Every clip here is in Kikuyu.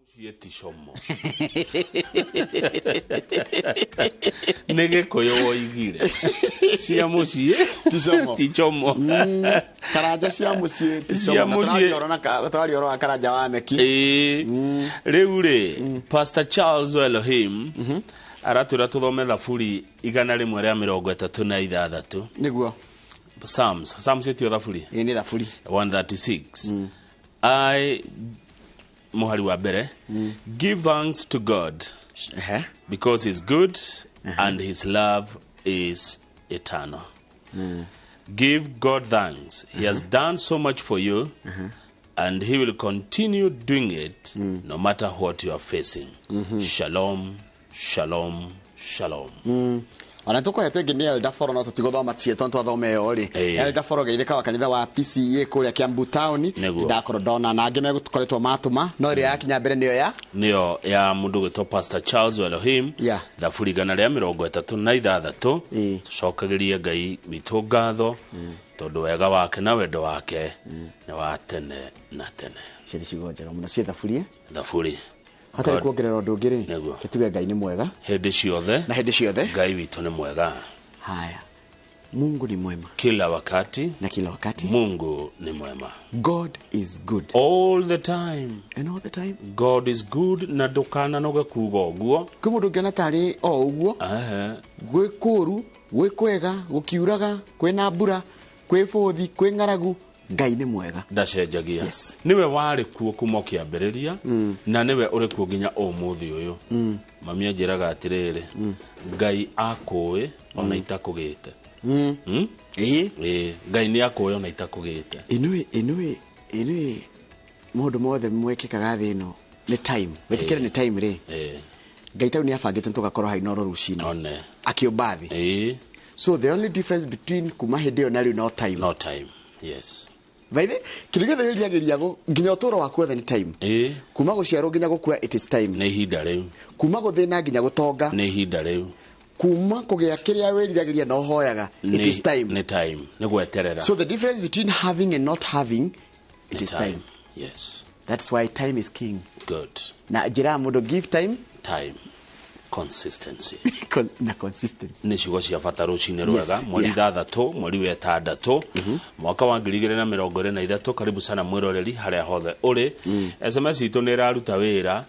Mũciĩ ti como. Nĩ Gĩkũyũ woigire. Cia mũciĩ Ti como. ti como. Karanja cia mũciĩ ti Cia como. Na mũciĩ. tũraria ũhoro wa Karanja wa Meki. Ĩĩ. Rĩu rĩ, Pastor Charles Elohim aratwĩra tũthome Thaburi 136. Nĩguo. Psalms. Psalms ĩtio Thaburi. Ĩĩ nĩ Thaburi. 136. I mũhari wa mbere. Give thanks to God because he's good and his love is eternal. Give God thanks. He has done so much for you and he will continue doing it no matter what you are facing. Shalom, shalom, shalom. Ona tũkũhetwo ĩngĩ nĩ Elder Foro, no tũtigũthoma ciĩtwa, twathoma ĩyo rĩ. Ĩĩ. Elder Foro geithĩka wa kanitha wa PCEA kũrĩa Kiambu Town. Nĩguo. Ndakorwo ndona na angĩ megũkoretwo matũma, no ĩrĩa yakinya mbere nĩyo ya Nĩyo ya mũndũ gwĩtwo Pastor Charles Elohim. Thaburi 136. Tũcokagĩrie Ngai witũ ngatho tondũ wega wake na wendo wake nĩ wa tene na tene. Icio nĩ ciugo njega mũno ciĩ Thaburi. Thaburi. Hatarĩ kuongerera ũndũ ũngĩ rĩ, Nĩguo. tũtuge Ngai nĩ mwega hĩndĩ ciothe na hĩndĩ ciothe. Ngai witũ nĩ mwega. Haya, Mungu ni mwema kila wakati na kila wakati. Mungu ni mwema. God is good all the time and all the time. God is good, na ndũkananoge kuga ũguo. Kwĩ mũndũ ũngĩona tarĩ o ũguo, gwĩ kũũru, gwĩ kwega, gũkiuraga, kwĩna mbura, kwĩ bũthi, kwĩ ng'aragu, Ngai nĩ mwega. Ndacenjagia. Yes. Nĩwe warĩ kuo kuma ũkĩambĩrĩria na nĩwe ũrĩ kuo nginya ũmũthĩ ũyũ. Mami anjĩraga atĩrĩrĩ, Ngai akũĩ ona itakũgĩte. Ĩĩ. Ĩĩ, Ngai nĩ akũĩ ona itakũgĩte. Ĩnũĩ maũndũ mothe mwekĩkaga thĩ ĩno nĩ time, wĩtĩkĩre nĩ time rĩ. Ngai tau nĩ abangĩte tũgakorwo hau noro rũcinĩ One. akĩũmba thĩ. So the only difference between kuma hĩndĩ ĩyo na rĩu no time. No time, yes. By the kĩndũ gĩothe wĩriragĩria nginya ũtũũro waku wothe nĩ time. Kuma gũciarwo nginya gũkua, it is time. Nĩ ihinda rĩu. Kuma gũthĩna nginya gũtonga nĩ ihinda rĩu. Kuma kũgĩa kĩrĩa wĩriragĩria na ũhoyaga, it is time. Nĩ time, nĩ gweterera. So the difference between having and not having, it Nĩ is time. Yes. That's why time is king. Good. Na njĩra ya mũndũ, give time. Time, consistency. Na consistency. Nĩ ciugo cia bata rũcinĩ rwega. Mweri 6 mweri wa 6 mwaka wa 2023. Karibu sana mwĩroreri harĩa hothe ũrĩ. SMS itũ nĩ ĩraruta wĩra,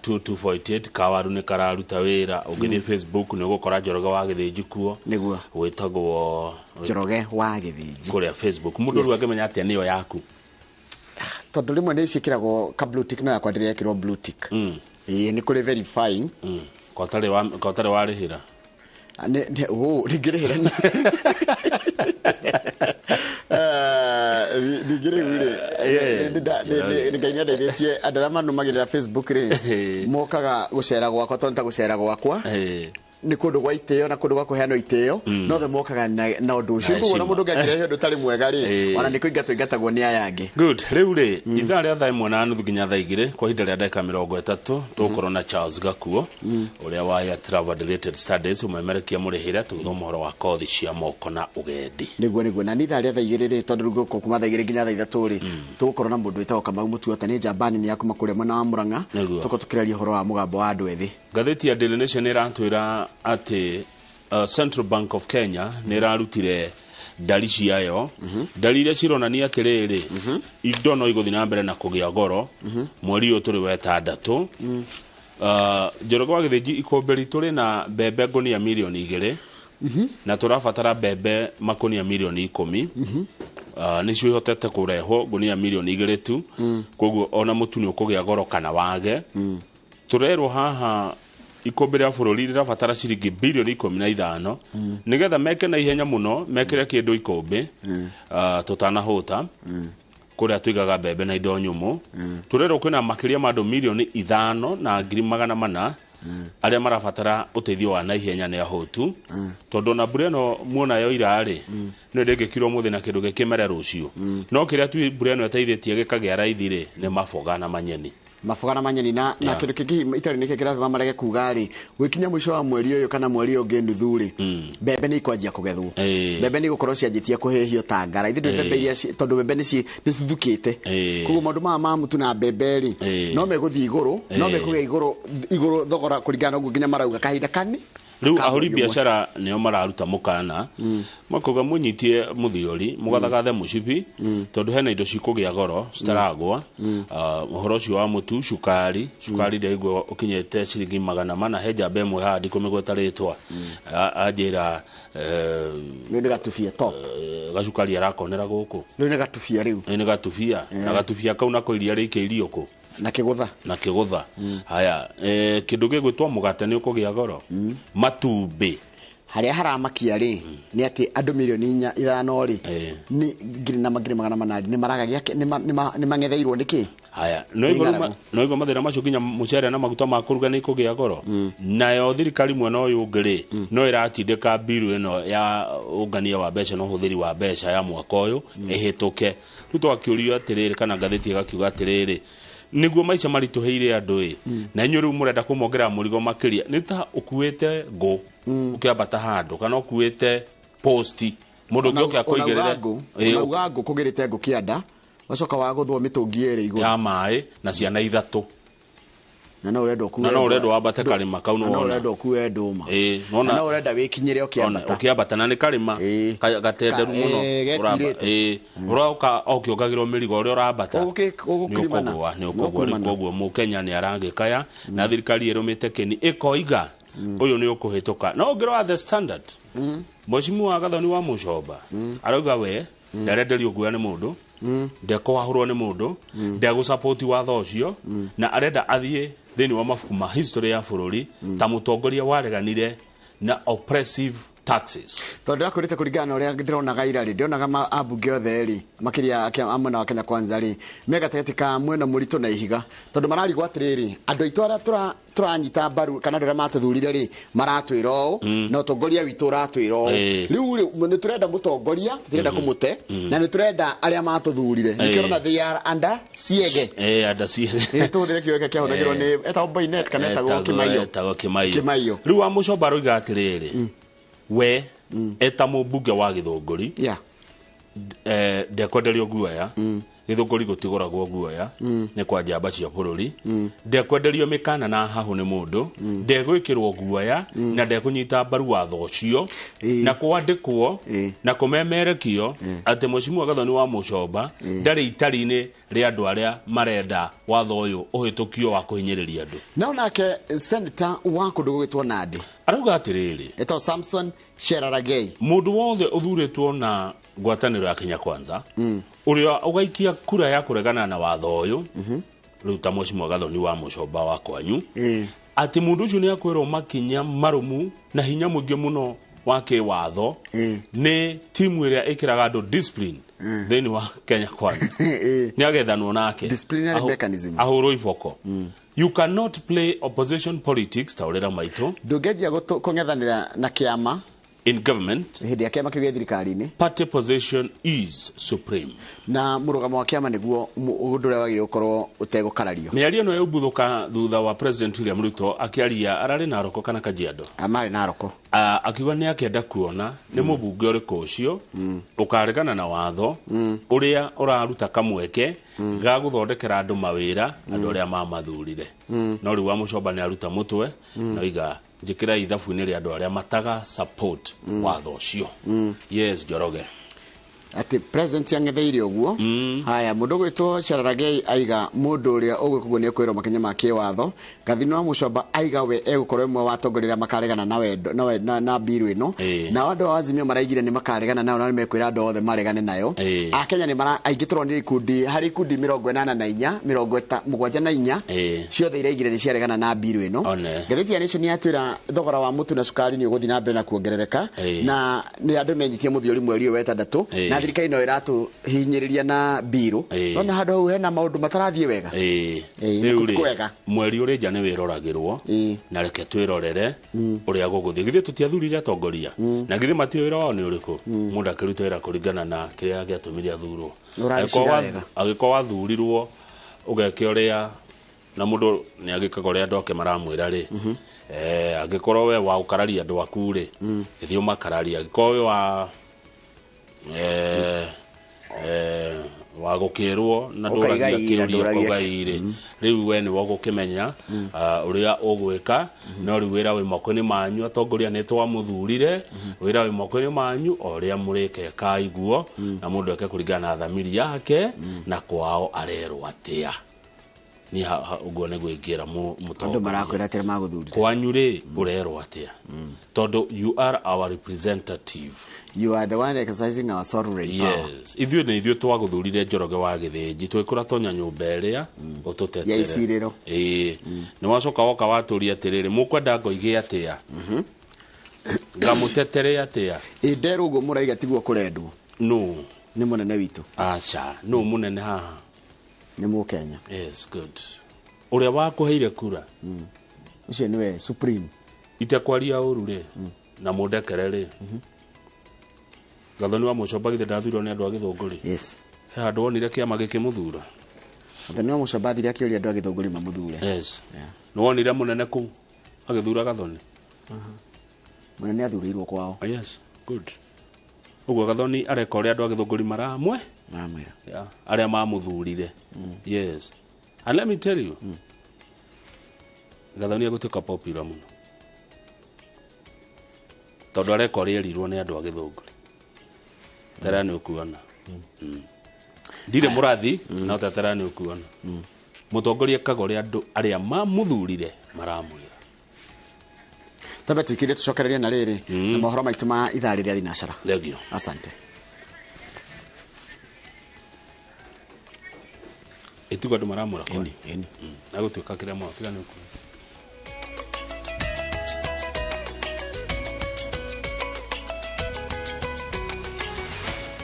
2248, kawaru nĩ kararuta wĩra. Ũngĩthiĩ Facebook nĩ ũgũkora Njoroge wa Gĩthĩnji kuo. Nĩguo. Gwĩtagwo Njoroge wa Gĩthĩnji kũrĩa Facebook. Mũndũ rĩu angĩmenya atĩa nĩyo yaku? Tondũ rĩmwe nĩ ciĩkĩragwo ka blue tick, no yakwa ndĩrekĩrwo blue tick. Ĩĩ, nĩ kũrĩ verifying. Kotarĩ warĩhĩra? Ndingĩrĩhĩra. Ningĩ rĩu rĩ, Ngai nĩ andeithĩtie, andũ arĩa manũmagĩrĩra Facebook rĩ, mokaga gũcera gwakwa, tondũ nĩ ta gũcera gwakwa, nĩ kũndũ gwa itĩo na kũndũ gwa kũheanwo itĩo, no othe mokaga na ũndũ ũcio. Na Koguo ona heshima. mũndũ ũngĩangĩrehe ũndũ ũtarĩ mwega rĩ, ona nĩ kũingatwo ingatagwo nĩ aya angĩ. Good. Rĩu rĩ, ithaa rĩa 1:30 nginya thaa 2, kwa ihinda rĩa ndagĩka 30, tũgũkorwo na Charles Gakuo ũrĩa wa ya Travel Related Studies, ũmemerekia mũrĩhĩre, tũgĩthoma ũhoro wa kothi cia moko na ũgendi. Nĩguo, na nĩ ithaa rĩa thaa 2 rĩ, tondũ rĩu gũkorwo kuma thaa 2 nginya thaa 3 rĩ, tũgũkorwo na mũndũ wĩtagwo Kamau Mũtuota, nĩ njamba nini ya kuma kũrĩa mwena wa Mũrang'a. Tũkorwo tũkĩraria ũhoro wa mũgambo wa andũ ethĩ. Ngathĩti ya Daily Nation ĩratwĩra atĩ Central Bank of Kenya nĩ ĩrarutire ndari ciayo, ndari iria cironania atĩrĩrĩ, indo no igũthiĩ na mbere na kũgĩa goro mweri ũyũ tũrĩ wa 6. Njoroge wa Gĩthĩnji, ikũmbĩ ritũ rĩna mbembe ngũnia mirioni 2 na tũrabatara mbembe makũnia mirioni 10. Nĩcio ihotete kũrehwo ngũnia mirioni 2 tu. Koguo ona mũtu nĩ ũkũgĩa goro kana wage. Tũrerwo haha ikũmbĩ rĩa bũrũri rĩrabatara ciringi birioni 15 nĩgetha meke na ihenya mũno mekĩre kĩndũ ikũmbĩ, tũtanahũta kũrĩa tũigaga mbembe na indo nyũmũ. Tũrerwo kwĩna makĩria ma andũ 5,400,000 arĩa marabatara ũteithio wa naihenya, nĩ ahũtu, tondũ ona mbura ĩno muona yoira rĩ, nĩ ndĩngĩkirwo mũthĩ na kĩndũ gĩkĩmere rũciũ. No kĩrĩa tu mbura ĩno ĩteithĩtie gĩkagĩa raithi rĩ, nĩ maboga na manyeni. Maboga na manyeni na kindu kingi itari nike kirathoma marege kuga ri gwikinya mwisho wa mweri uyu kana mweri ungi nuthu ri mbembe ni ikwanjia kugethwo. Mbembe ni gukorwo cianjitie kuhihio ta ngara ithi mbembe iria tondu mbembe ni cithukite koguo maundu maya ma mutu na mbembe ri no meguthii iguru no mekugia iguru iguru thogora kuringana uguo nginya marauga kahinda kani. Riu ahuri biashara nio mararuta mukana makoga munyitie muthiori mugathagathe mucibi tondu hena indo cikugia goro citaragwa. Uhoro ucio wa mutu cukari ndaigua ukinyete ciringi 400 he njamba imwe haha ndikumigweta ritwa anjira ni gatubia top gacukari arakonera guku riu ni gatubia riu ni gatubia na gatubia kau nako iria rikeirio ku na kigutha na kigutha. Haya kindu gigwitwo mugate ni ukugia goro. Matumbi haria haramakia ri ni ati andu milioni 5 ri ni ngiri na magiri magana manari ni maragagia ni mangetheirwo niki. Haya no igwa mathira macio nginya mucere na maguta ma kuruga ni kugia goro. Nayo thirikari mwena uyu ungi ri no iratindika biru ino ya ungania wa mbeca no huthiri wa mbeca ya mwaka uyu ihituke. Riu twakiurio atiriri kana ngathiti igakiuga atiriri niguo maica marituheire andu i na inyuĩ rĩu mũrenda kũmongerera mũrigo makĩria nĩ ta ũkuĩte ngũ ũkĩambata handũ kana ũkuĩte posti mũndũ ũngĩ oke akũigĩrĩre unauga ngũ kũgĩrĩte ngũ kĩanda wacoka waguthwo mĩtũngi ĩrĩ igũrũ ya maĩ na ciana ithatũ na no urenda ũkue na no urenda wambate karĩma kau no urenda ũkue ndũma na no urenda wĩkinyĩre ũkĩambata ũkĩambata na nĩ karĩma gatenderu mũno ũroka ũkĩongagĩrwo mĩrigo ũrĩa ũrambata nĩ ũkũgwa rĩu. Koguo mũkenya nĩ arangĩkaya na thirikari ĩrũmĩte kĩni ĩkoiga ũyũ nĩ ũkũhĩtũka. No ũngĩrora The Standard Mheshimiwa Gathoni wa Muchomba arauga we ndarenderio guoya nĩ mũndũ ndekwahũrwo nĩ mũndũ ndegũsapoti watho ũcio na arenda athiĩ thĩinĩ wa mabuku ma history ya bũrũri ta mũtongoria wareganire na oppressive taxes. Tondu ndakwĩrĩte kũringana na ũrĩa ndĩronaga ira rĩ ndĩronaga ambunge othe rĩ makĩria a mwena wa Kenya Kwanza rĩ me gatagatĩ ka mwena mũritũ na ihiga tondu mararigwo atĩrĩrĩ andũ aitũ arĩa tũranyita mbaru kana andũ arĩa matũthurire rĩ maratwĩra ũũ na ũtongoria witũ ũratwĩra ũũ rĩu rĩ nĩ tũrenda mũtongoria tũtirenda kũmũte na nĩ tũrenda arĩa matũthurire nĩkĩo ũrona they are under siege. Under siege tũhũthĩre kiugo gĩkĩ kĩahũthagĩrwo nĩ etagwo Boynet kana etagwo Kimaiyo. Rĩu wa Muchomba aroiga atĩrĩrĩ we eta mũmbunge wa Gĩthũngũri ndekwenderio guoya Gĩthũngũri gũtigũragwo guoya nĩ kwa njamba cia bũrũri ndekwenderio mĩkana na hahũ nĩ mũndũ ndegwĩkĩrwo guoya na ndekũnyita mbaru watho ũcio na kwandĩkwo na kũmemerekio atĩ Mheshimiwa Gathoni wa Muchomba ndarĩ itari-inĩ rĩa andũ arĩa marenda watho ũyũ ũhĩtũkio wa kũhinyĩrĩria andũ. No nake senator wa kũndũ gũgĩtwo Nandi arauga atĩrĩrĩ etagwo Samson Cherargei mũndũ wothe ũthurĩtwo na ngwatanĩro ya Kenya Kwanza ũrĩa ũgaikia kura ya kũregana na watho ũyũ rĩu ta Mheshimiwa Gathoni wa Muchomba wa kwanyu atĩ mũndũ ũcio nĩ akwĩrwo makinya marũmu na hinya mũingĩ mũno wa kĩwatho nĩ timu ĩrĩa ĩkĩraga andũ discipline thĩinĩ wa Kenya Kwanza nĩ agethanwo nake disciplinary mechanism ahũrwo iboko. You cannot play opposition politics ta ũrera maitũ ndũngĩanjia kũng'ethanĩra na kĩama in government hĩndĩ ya kĩama kĩu gĩa thirikari-inĩ. Party position is supreme na mũrũgamo wa kĩama nĩguo ũndũ ũrĩa wagĩrĩirwo gũkorwo ũtegũkarario. Mĩario ĩno yaumbuthũka thutha wa President William Ruto akĩaria ararĩ Naroko kana Kajiado marĩ Naroko akiuga nĩ akĩenda kuona nĩ mũmbunge ũrĩkũ ũcio ũkaregana na watho ũrĩa ũraruta kamweke ga gũthondekera andũ mawĩra andũ arĩa mamathurire. No rĩu wa Muchomba nĩ aruta mũtwe na oiga njĩkĩra ithabu-inĩ rĩa andũ arĩa mataga support watho ũcio. Yes Njoroge ati president yang'etheire ũguo. Haya mũndũ gwĩtwo Cherargei aiga mũndũ ũrĩa ũgwĩka ũguo nĩekwĩrwo makinya ma kĩwatho. Gathini wa Muchomba aiga we egũkorwo ĩmwe wa atongoria arĩa makaregana na wendo na biru ĩno nao andũ a Azimio maraigire nĩ makaregana nayo na nĩmekwĩra andũ othe maregane nayo. Akenya nĩ mara aingĩ tũronire ikundi harĩ ikundi 84 74 ciothe iraigire nĩ ciaregana na biru ĩno. Ngathĩti ya Nation yatwĩra thogora wa mũtu na cukari nĩ ũgũthiĩ na mbere na kuongerereka na nĩ andũ menyitie mũthiori mweri ũyũ wa ĩtandatũ na thirikari no ĩratũhinyĩrĩria na biru nona handũ hau hena maũndũ matarathiĩ wega. Rĩu rĩ mweri ũrĩ nja nĩ wĩroragĩrwo na reke twĩrorere ũrĩa gũgũthiĩ. Githĩ tũtiathurire atongoria na githĩ matiũĩ wĩra wao nĩ ũrĩkũ? Mũndũ akĩruta wĩra kũringana na kĩrĩa gĩatũmire athurwo. Angĩkorwo wathurirwo ũgeke ũrĩa Na mundu ni agikaga uria andu ake maramwira ri, angikorwo we wa ukararia andu aku ri, githii umakararia. Angikorwo we wa wa gukirwo na nduragia kiuria ukaire, riu we ni wogukimenya uria ugwika. No riu wira wi moko-ini manyu atongoria ni twamuthurire, wira wi moko-ini manyu oria murikeka iguo, na mundu eke kuringana na thamiri yake na kwao arerwo atia. Ni uguo niguo ingira mutongoria. Andu marakwira atira maguthurire kwanyu ri urerwo atia, tondu you are our representative, you are the one exercising our sovereign power. Yes, ithuĩ nĩ ithuĩ twaguthurire Njoroge wa Gĩthĩnji twikura tonya nyũmba ĩrĩa ũtũtetere ya icirĩro. Ĩĩ, nĩ wacoka woka watũria atĩrĩrĩ, mũkwenda ngoige atĩa, ngamũtetere atĩa? Ĩ nderwo ũguo mũraiga tiguo kũrendwo. No nĩ mũnene witũ. Aca, no mũnene haha nĩ Mũkenya. Yes, good. Ũrĩa wakũheire kura ũcio nĩwe supreme. Itekwaria ũru rĩ, na mũndekere rĩ, Gathoni wa Mũcomba githĩ ndathurirwo nĩ andũ a Gĩthũngũri? Yes. He handũ wonire kĩama gĩkĩmũthura? Gathoni wa Mũcomba athire akĩũria andũ a Gĩthũngũri mamũthure. Yes. Nĩ wonire mũnene kũu agĩthura Gathoni? Mũnene athurĩirwo kwao. Yes, good. Ũguo Gathoni areka ũrĩa andũ a Gĩthũngũri maramwe? Maramwĩra. Yeah, arĩa mamũthurire. Yes. And let me tell you, Gathoni egũtuĩka popular mũno, tondũ areka ũrĩa erirwo nĩ andũ a Gĩthũngũri. Tera nĩ ũkuona. Ndirĩ mũrathi, no tera nĩ ũkuona. Mũtongoria ekaga ũrĩa andũ arĩa mamũthurire maramwĩra. Twambe tuikire tucokererie na rĩrĩ na mohoro maitũ ma ithaa rĩrĩa thinacara. Thank you. Asante. Ĩtigwo andũ maramũra kwani. Ĩni. Na gũtuĩka kĩrĩa mũno tiga nĩ ũkuona.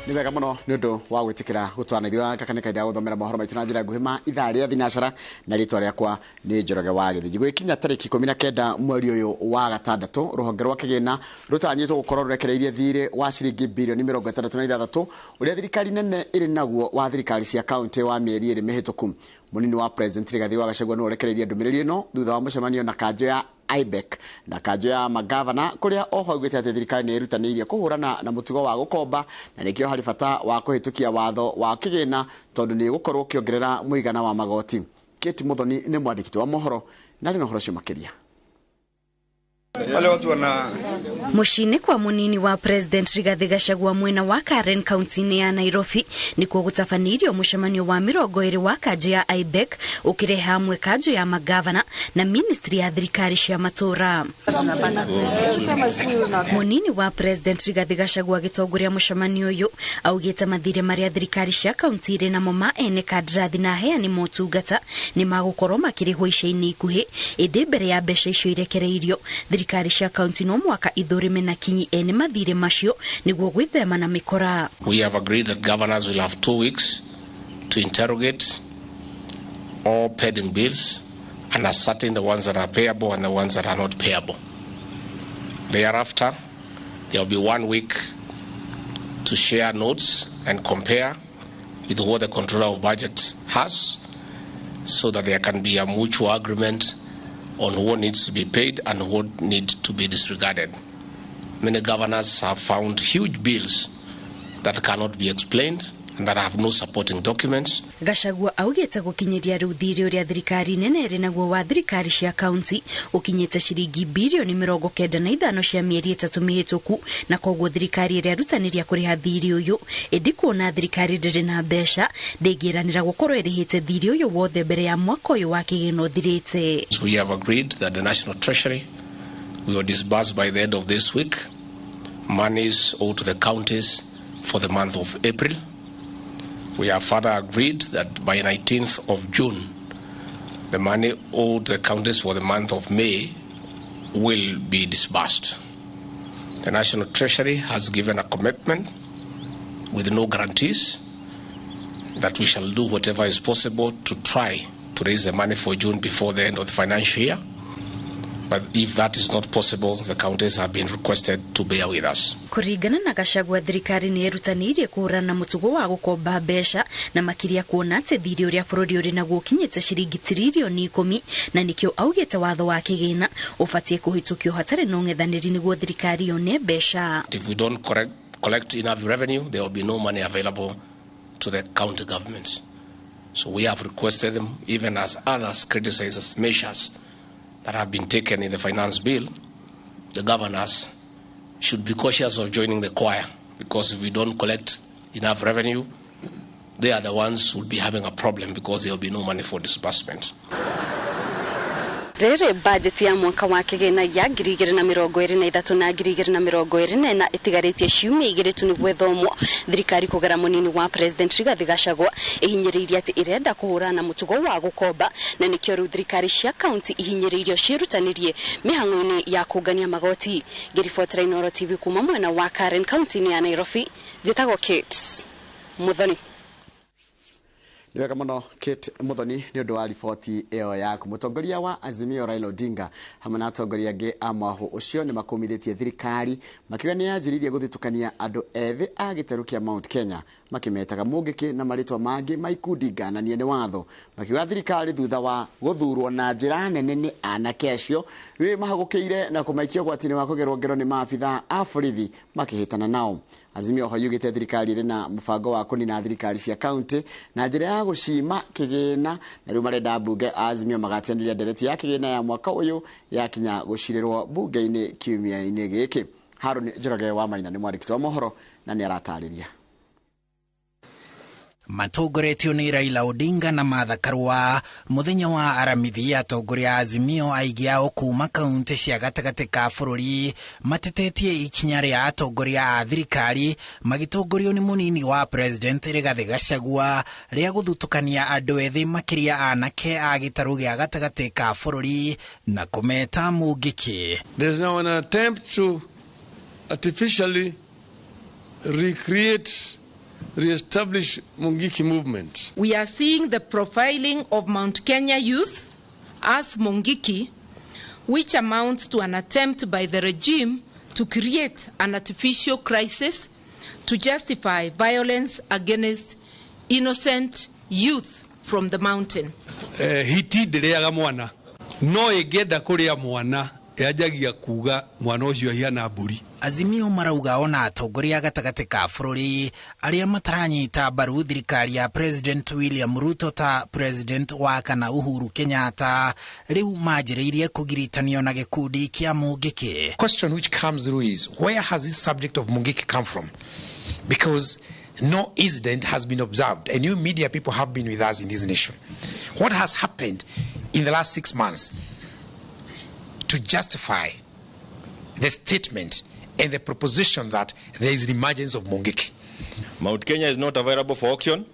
Nĩ wega mũno nĩ ũndũ wa gwĩtĩkĩra gũtwana ithuĩ gaka nĩ kahinda ga gũthomera mohoro maitũ na njĩra nguhĩ ma ithaa rĩa thinacara, na rĩtwa rĩakwa nĩ Njoroge wa Gĩthĩnji. Gwĩkinya tarĩki 19 mweri ũyũ wa gatandatũ, rũhonge rwa kĩgĩna rũtanyĩtwo gũkorwo rũrekereirie thirĩ wa ciringi birioni 66 ũrĩa thirikari nene ĩrĩ naguo wa thirikari cia kaunti wa mĩeri ĩrĩ mĩhĩtũku. Mũnini wa President Rigathi wa Gachagua nĩwe ũrekereirie ndũmĩrĩri ĩno thutha wa mũcemanio na kanjũ ya IBEC na kanjũ ya magavana, kũrĩa oho augĩte atĩ thirikari nĩ ĩrutanĩirie kũhũrana na mũtugo wa gũkomba, na nĩkĩo harĩ bata wa kũhĩtũkia watho wa kĩgĩna tondũ nĩ gũkorwo ũkĩongerera mũigana wa magoti. Kate Muthoni nĩ mwandĩki wa mohoro na arĩ na ũhoro ũcio makĩria. Wale watu wana Muciĩ-inĩ kwa mũnini wa President Rigathi Gachagua mwena wa Karen kaunti-inĩ ya Nairobi nĩkuo gũtabanĩirio mũcemanio wa 20 wa kanjũ ya IBEC ũkĩrehe hamwe kanjũ ya magavana na ministry ya thirikari cia matũra. Mũnini wa President Rigathi Gachagua agĩtongoria mũcemanio ũyũ augĩte mathirĩ marĩa thirikari cia kaunti irĩ namo ma ene kandarathi na aheani motungata nĩ magũkorwo makĩrĩhwo ica-inĩ ikuhĩ, ĩndĩ mbere ya mbeca icio irekereirio thirikari cia kaunti no mwaka ithũrime na kinyi ene mathirĩ macio nĩguo gwĩthema na mĩkora. We have agreed that governors will have 2 weeks to interrogate all pending bills and ascertain the ones that are payable and the ones that are not payable. Thereafter, there will be 1 week to share notes and compare with what the controller of budget has, so that there can be a mutual agreement on what needs to be paid and what needs to be disregarded. Many governors have found huge bills that cannot be explained and that have no supporting documents. Gachagua augĩte gũkinyĩria rĩu thirĩ ũrĩa thirikari nene ĩrĩ naguo wa thirikari cia kaunti ũkinyĩte ciringi birioni 95 cia mĩeri 3 mĩhĩtũku, na koguo thirikari ĩrĩa ĩrutanĩria kũrĩha thirĩ ũyũ ĩndĩ kuona thirikari ndĩrĩ na mbeca ndĩngĩranĩra gũkorwo ĩrĩhĩte thirĩ ũyũ wothe mbere ya mwaka ũyũ wa kĩgĩna ũthirĩte. So we have agreed that the National Treasury will disburse by the end of this week monies owed to the counties for the month of April. We have further agreed that by 19th of June, the money owed the counties for the month of May will be disbursed. The National Treasury has given a commitment with no guarantees that we shall do whatever is possible to try to raise the money for June before the end of the financial year. But But if that is not possible, the counties have been requested to bear with us. Kũringana na Gachagua, thirikari nĩ ĩrutanĩirie kũhũrana na mũtugo wa gũkomba mbeca na makĩria kuona atĩ thirĩ ũrĩa bũrũri ũrĩ naguo ũkinyĩte ciringi tiririoni 10, na nĩkĩo augĩte watho wa kĩgĩna ũbatiĩ kũhĩtũkio hatarĩ na ũng'ethanĩri nĩguo thirikari yone mbeca. If we don't collect enough revenue, there will be no money available to the county governments. So we have requested them, even as others criticize measures that have been taken in the finance bill, the governors should be cautious of joining the choir, because if we don't collect enough revenue, they are the ones who will be having a problem because there will be no money for disbursement. Rĩrĩ bajeti ya mwaka wa kĩgĩna ya 2023 na 2024 ĩtigarĩtie ciumia 2 tu nĩguo ĩthomwo. Thirikari kũgera mũnini wa President Rigathi Gachagua ĩhinyĩrĩirie atĩ ĩrenda kũhũrana na mũtugo wa gũkomba, na nĩkĩo rĩu thirikari cia kaunti ihinyĩrĩirio ciĩrutanĩrie mĩhang'o-inĩ ya kũngania magoti. Ngĩribotera Inooro TV kuma mwena wa Karen, kaunti-inĩ ya Nairobi, njĩtagwo Kate Muthoni. Nĩ wega mũno Kate Muthoni nĩ ũndũ wa riboti ĩyo yaku. Mũtongoria wa Azimio Raila Odinga hamwe na atongoria angĩ a mwahũ ũcio nĩ makũmithĩtie thirikari makiuga nĩ yanjĩrĩirie gũthitũkania andũ ethĩ a gĩtarũ kĩa Mount Kenya makĩmetaga Mũngĩkĩ na marĩtwa mangĩ ma ikundi ngananie nĩ watho, makiuga thirikari thutha wa gũthurwo na njĩra nene nĩ anake acio rĩu mahagũkĩire na kũmaikia ũgwati-inĩ wa kũgerwo ngero nĩ maabithaa a borithi makĩhĩtana nao. Azimio oho yugĩte thirikari ĩrĩ na mũbango wa kũnina thirikari cia kaunti na njĩra ya gũcima kĩgĩna, na rĩu marenda mbunge a Azimio magateanĩria ndereti ya kĩgĩna ya mwaka ũyũ yakinya gũcirĩrwo mbunge-inĩ kiumia-inĩ gĩkĩ. Harũni Njoroge wa Maina nĩ mwandĩki wa mohoro na nĩ aratarĩria. Matongoretio nĩ Raila Odinga na Martha Karua mũthenya wa aramithi, atongoria a Azimio aingĩ ao kuma kaunti cia gatagatĩ ka bũrũri matetetie ikinya rĩa atongoria a thirikari magĩtongorio nĩ mũnini wa President Rigathi Gachagua rĩa gũthutũkania andũ ethĩ makĩria anake a gĩtarũ gĩa gatagatĩ ka bũrũri na kũmeta Mũngĩkĩ. There's now an attempt to artificially recreate, re-establish Mungiki movement. We are seeing the profiling of Mount Kenya youth as Mungiki, which amounts to an attempt by the regime to create an artificial crisis to justify violence against innocent youth from the mountain. Hiti ndĩrĩaga mwana, no ĩngĩenda kũrĩa mwana yanjagia kuga mwana ũcio ahiana mbũri. Azimio marauga ona atongoria gatagatĩ ka bũrũri arĩa mataranyita mbaru thirikari ya President William Ruto ta President wa kana Uhuru Kenyatta rĩu manjĩrĩirie kũgiritanio na gĩkundi kĩa Mũngĩkĩ. Question which comes through is, where has this subject of Mungiki come from? Because no incident has been observed, and you media people have been with us in this nation. What has happened in the last 6 months to justify the statement and the proposition that there is an emergence of Mungiki? Mount Kenya is not available for auction.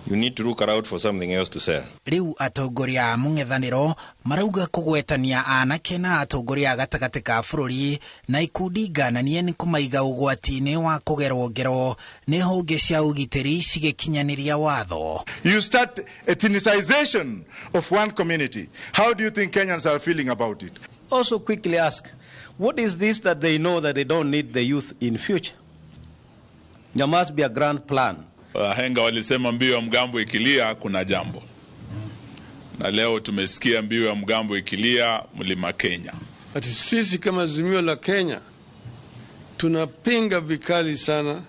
You need to look around for something else to sell. Rĩu atongoria a mũng'ethanĩro marauga kũgwetania anake na atongoria a gatagatĩ ka bũrũri na ikundi ngananie nĩ kũmaiga ũgwati-inĩ wa kũgerwo ngero nĩ honge cia ũgitĩri cigĩkinyanĩria watho. You start ethnicization of one community. How do you think Kenyans are feeling about it? Also quickly ask, what is this that they know that they don't need the youth in future? There must be a grand plan. Wahenga walisema mbiu ya mgambo ikilia kuna jambo. Na leo tumesikia mbiu ya mgambo ikilia mlima Kenya. Ati sisi kama Azimio la Kenya tunapinga vikali sana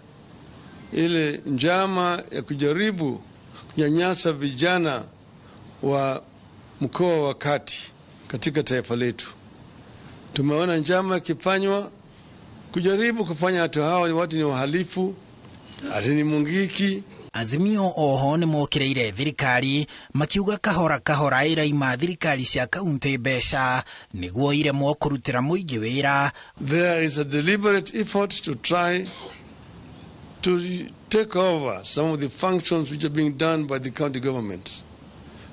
ile njama ya kujaribu kunyanyasa vijana wa mkoa wa kati katika taifa letu. Tumeona njama ikifanywa kujaribu kufanya watu hawa ni watu ni wahalifu, ati ni Mungiki. Azimio oho nĩ mokĩrĩire thirikari makiuga kahora kahora ĩraima thirikari cia kaunti mbeca nĩguo iremwo kũrutĩra mũingĩ wĩra. There is a deliberate effort to try to take over some of the functions which are being done by the county government.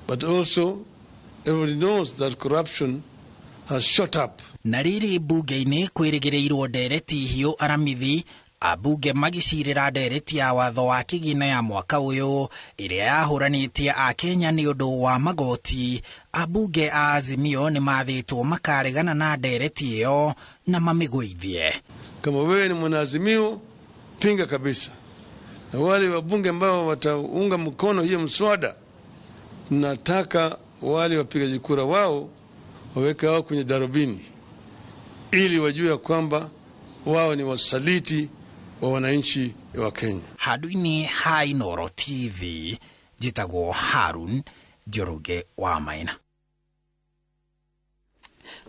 But also everybody knows that corruption has shot up. Na rĩrĩ mbunge-inĩ kwĩrĩgĩrĩirwo ndereti hiũ aramithi Ambunge magĩcirĩra ndereti ya watho wa kĩgĩna ya mwaka ũyũ ĩrĩa yahũranĩtie Akenya nĩ ũndũ wa magoti. Ambunge a Azimio nĩ mathĩtwo makaregana na ndereti ĩyo na mamĩgũithie. Kama wewe ni mwanaazimio, pinga kabisa, na wale wabunge ambao wataunga mkono hiyo mswada, nataka wale wapigaji kura wao waweke wao kwenye darubini ili wajue ya kwamba wao ni wasaliti wa wananchi wa Kenya. Handũ-inĩ ha Inooro TV njĩtagwo Harun Njoroge wa Maina.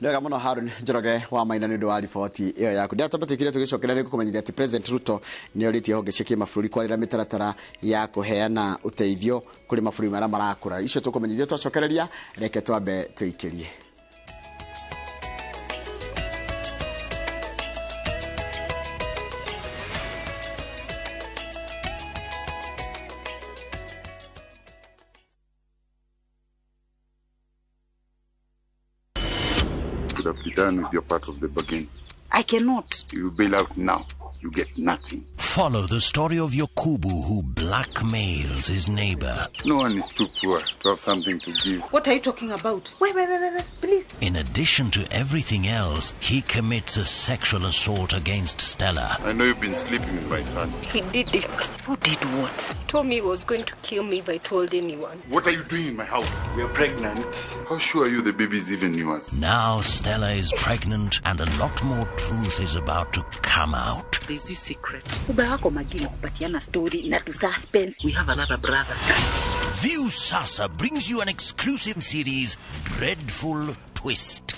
Wega muno Harun Njoroge wa Maina nĩ ũndũ wa riboti ĩyo yaku. Ndĩratwamba tũgĩcokera nĩ gũkũmenyithia atĩ President Ruto nĩ orĩtie honge cia kĩmabũrũri kwarĩra mĩtaratara ya kũheana ũteithio kũrĩ mabũrũri marĩa marakũra. Icio tũkũmenyithia twacokereria, reke twambe tũikĩrie. Have be done with your part of the bargain. I cannot. You bail out now, you get nothing. Follow the story of Yokubu, who blackmails his neighbor. No one is too poor to have something to give. What are you talking about? Wait, wait, wait, wait, please. In addition to everything else, he commits a sexual assault against Stella. I know you've been sleeping with my son. He did it. Who did what? He told me he was going to kill me if I told anyone. What are you doing in my house? We are pregnant. How sure are you the baby is even yours? Now Stella is pregnant and a lot more truth is about to come out. There's this secret. Story na tu suspense. We have another brother. View Sasa brings you an exclusive series, Dreadful Twist.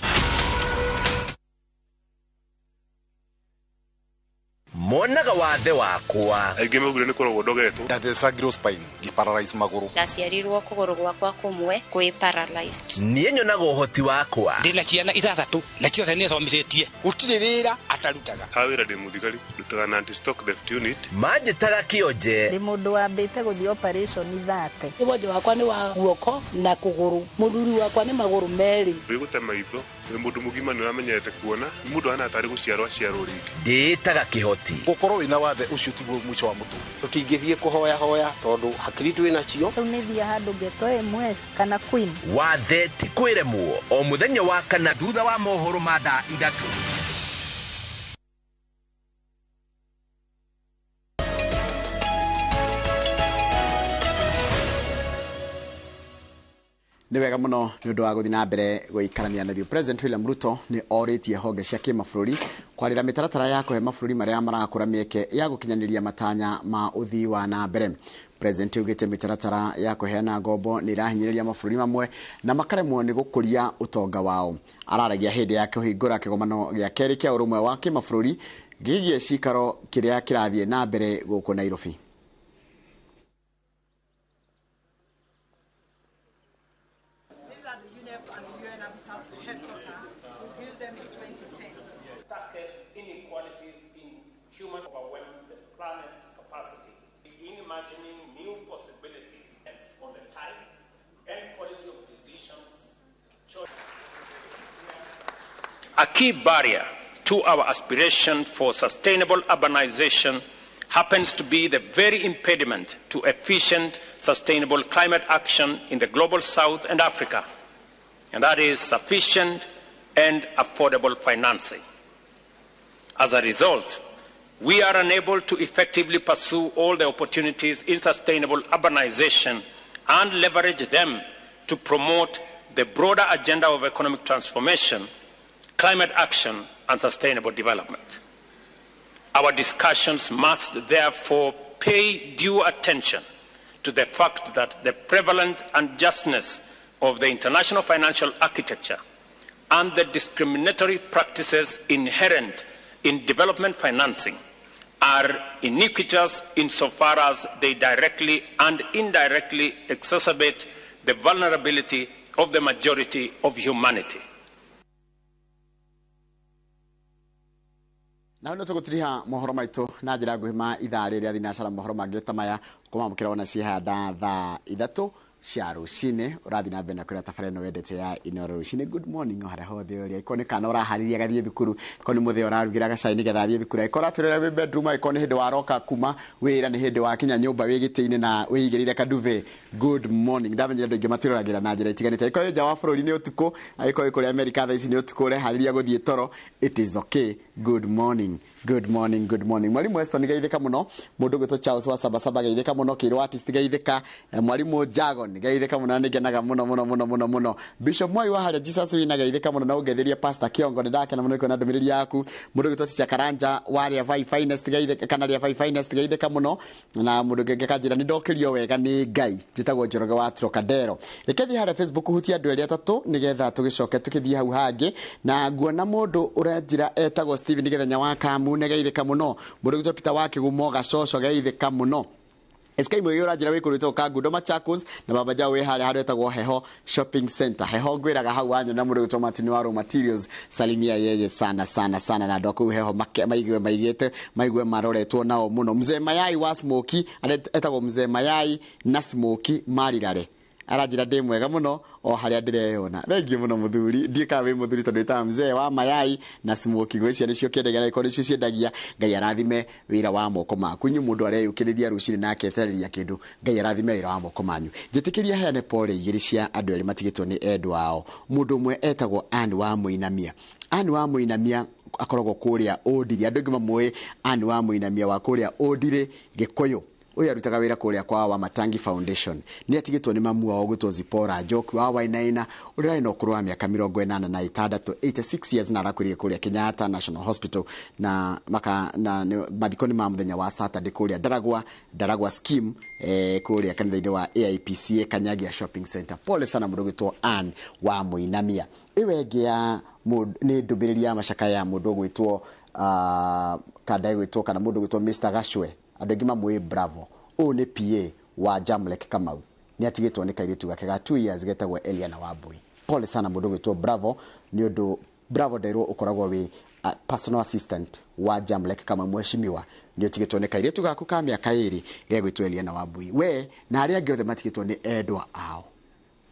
Monaga wathe wakwa aingĩ maugire nĩ kũrogwo ndogetwo ndathecangirwo spine ngĩparalyze magũrũ ndaciarirwo kũgũrũ gwakwa kũmwe kwĩ paralyzed. Niĩ nyonaga ũhoti wakwa. Ndĩna ciana ithathatũ na ciothe nĩ thomithĩtie, gũtirĩ wĩra atarutaga. Ha wĩra ndĩ mũthigari, ndutaga na anti stock theft unit. Manjĩtaga kĩonje. Ndĩ mũndũ wambĩte gũthiĩ operation thate. Wonje wakwa nĩ wa guoko na kũgũrũ, mũthuri wakwa nĩ magũrũ merĩ. Wĩgũte maitho wĩ mũndũ mũgima nĩ ũramenyerete kuona, mũndũ ahana tarĩ gũciarwo aciarwo rĩngĩ. Ndĩĩtaga kĩhoti. Gũkorwo wĩna wathe ũcio tiguo mũico wa mũtũrĩre. Tũtingĩthiĩ kũhoya hoya tondũ hakiri twĩ nacio. Rĩu nĩ thiĩ handũ ngetwo MS kana Queen. Wathe ti kwĩremwo o mũthenya wa kana thutha wa mohoro ma thaa 3. Nĩ wega mũno nĩ ũndũ wa gũthiĩ na mbere gũikarania na ithuĩ. President William Ruto nĩ orĩtie honge cia kĩmabũrũri kwarĩra mĩtaratara ya kũhe mabũrũri marĩa marakũra mĩeke ya gũkinyanĩria matanya ma ũthii wa na mbere. President augĩte mĩtaratara ya kũheana ngombo nĩ ĩrahinyĩrĩria mabũrũri mamwe na makaremwo nĩ gũkũria ũtonga wao. Araragia hĩndĩ ya kũhingũra kĩgomano gĩa kerĩ kĩa ũrũmwe wa kĩmabũrũri gĩgiĩ cikaro kĩrĩa kĩrathiĩ na mbere gũkũ Nairobi. A key barrier to our aspiration for sustainable urbanization happens to be the very impediment to efficient, sustainable climate action in the global South and Africa, and that is sufficient and affordable financing. As a result, we are unable to effectively pursue all the opportunities in sustainable urbanization and leverage them to promote the broader agenda of economic transformation, climate action, and sustainable development. Our discussions must therefore pay due attention to the fact that the prevalent unjustness of the international financial architecture and the discriminatory practices inherent in development financing are iniquitous insofar as they directly and indirectly exacerbate the vulnerability of the majority of humanity. Na no tũgũtiriha mohoro maitũ na njĩra nguhĩ ma ithaa rĩrĩa thinacara mohoro mangĩ ta maya kũmamũkĩra ona cihanda thaa 3. cia rũcinĩ. Ũrathiĩ na mbere na kwĩra tabarĩra ĩno wendete ya Inooro rũcinĩ. Good morning o harĩa hothe ũrĩ, angĩkorwo nĩ kana ũraharĩria gathiĩ thukuru, angĩkorwo nĩ mũthee ũrarugĩra gacai nĩgetha athiĩ thukuru, angĩkorwo ũratũrĩra wĩ bedroom, angĩkorwo nĩ hĩndĩ waroka kuma wĩra, nĩ hĩndĩ wakinya nyũmba wĩ gĩtĩ-inĩ na wĩigĩrĩire kaduve. Good morning. Ndamenyire andũ aingĩ matwĩroragĩra na njĩra itiganĩte. Angĩkorwo wĩ nja wa bũrũri nĩ ũtukũ, angĩkorwo wĩ kũrĩa Amerika thaa ici nĩ ũtukũ ũreharĩria gũthiĩ toro, it is okay. Good morning, good morning, good morning. Mwalimu Weston geithĩka mũno, mũndũ ũgwĩtwo Charles wa Sabasaba geithĩka mũno, Kĩrũ artist geithĩka, mwalimu Jagon geithĩka mũno, na nĩngenaga mũno mũno mũno mũno mũno. Bishop Mwai wa harĩa Jesus wina geithĩka mũno, na ũngeithĩrie Pastor Kiongo, nĩndakena mũno nĩ kuona ndũmĩrĩri yaku. Mũndũ ũgwĩtwo Teacher Karanja wa Rĩa Vai Finest geithĩka, kana Rĩa Vai Finest geithĩka mũno, na mũndũ ũngĩ akanjĩra nĩ ndokĩrio wega nĩ Ngai. Njĩtagwo Njoroge wa Trocadero. Reke thiĩ harĩa Facebook hutie andũ erĩ atatũ nĩgetha tũgĩcoke tũkĩthiĩ hau hangĩ, na nguona mũndũ ũranjĩra etagwo Steven Gĩthenya wa Kamune geithĩka mũno, mũndũ ũgwĩtwo Peter wa Kĩgumo Gacoco geithĩka mũno. SK Mwĩgĩ ũranjĩra wĩ kũndũ gwĩtagwo Kangundo Machakos, na Baba Jao wĩ harĩa handũ hetagwo Heho Shopping Center. Heho ngwĩraga hau wanyona mũndũ ũgwĩtwo Martin wa Raw Materials, salimia yeye sana sana sana, na andũ a kũu Heho maigue maigĩte maigue maroretwo nao mũno. Mzee Mayai wa Smoky, etagwo Mzee Mayai na Smoky Marirare, aranjĩra ndĩ mwega mũno o harĩa ndĩreyona. Thengiũ mũno mũthuri, ndiĩ kana wĩ mũthuri tondũ wĩtaga mzee wa mayai na smoky. Ngwĩciria nĩcio kĩendagia na angĩkorwo nĩcio ciendagia, Ngai arathime wĩra wa moko maku. Inyuĩ mũndũ areyũkĩrĩria rũcinĩ na aketereria kĩndũ, Ngai arathime wĩra wa moko manyu. Njĩtĩkĩria heane pole igĩrĩ cia andũ erĩ matigĩtwo nĩ endwa ao. Mũndũ ũmwe etagwo Ann wa Mũinamia. Ann wa Mũinamia akoragwo kũrĩa Ũndiri, andũ aingĩ mamũĩ Ann wa Mũinamia wa kũrĩa Ũndiri Gĩkũyũ. Ũyũ arutaga wĩra kũrĩa kwa Wamatangi Foundation. Nĩ atigĩtwo nĩ mamu wao ũgwĩtwo Zipporah Njoki wa Wainaina, ũrĩa arĩ na ũkũrũ wa mĩaka 86, 86 years, na arakuĩrĩire kũrĩa Kenyatta National Hospital, na maka na mathiko nĩ ma mũthenya wa Saturday kũrĩa Ndaragwa, Ndaragwa scheme, kũrĩa kanitha-inĩ wa AIPCA Kanyagia Shopping Center. Pole sana mũndũ ũgwĩtwo Ann wa Mũinamia. Ĩyo ĩngĩ ya nĩ ndũmĩrĩri ya macakaya ya mũndũ ũgwĩtwo kanda ĩgwĩtwo kana mũndũ ũgwĩtwo Mr Gashwe, andũ aingĩ mamũĩ Bravo. Ũyũ nĩ PA wa Jamlek Kamau, nĩ atigĩtwo nĩ kairĩtu gake ga 2 years getagwo Eliana Wambui. Pole sana mũndũ ũgwĩtwo Bravo, nĩ ũndũ Bravo nderwo ũkoragwo wĩ personal assistant wa Jamlek Kamau, mheshimiwa, nĩ ũtigĩtwo nĩ kairĩtu gaku ka mĩaka 2 gegwĩtwo Eliana Wambui. We na arĩa angĩ othe matigĩtwo nĩ endwa ao,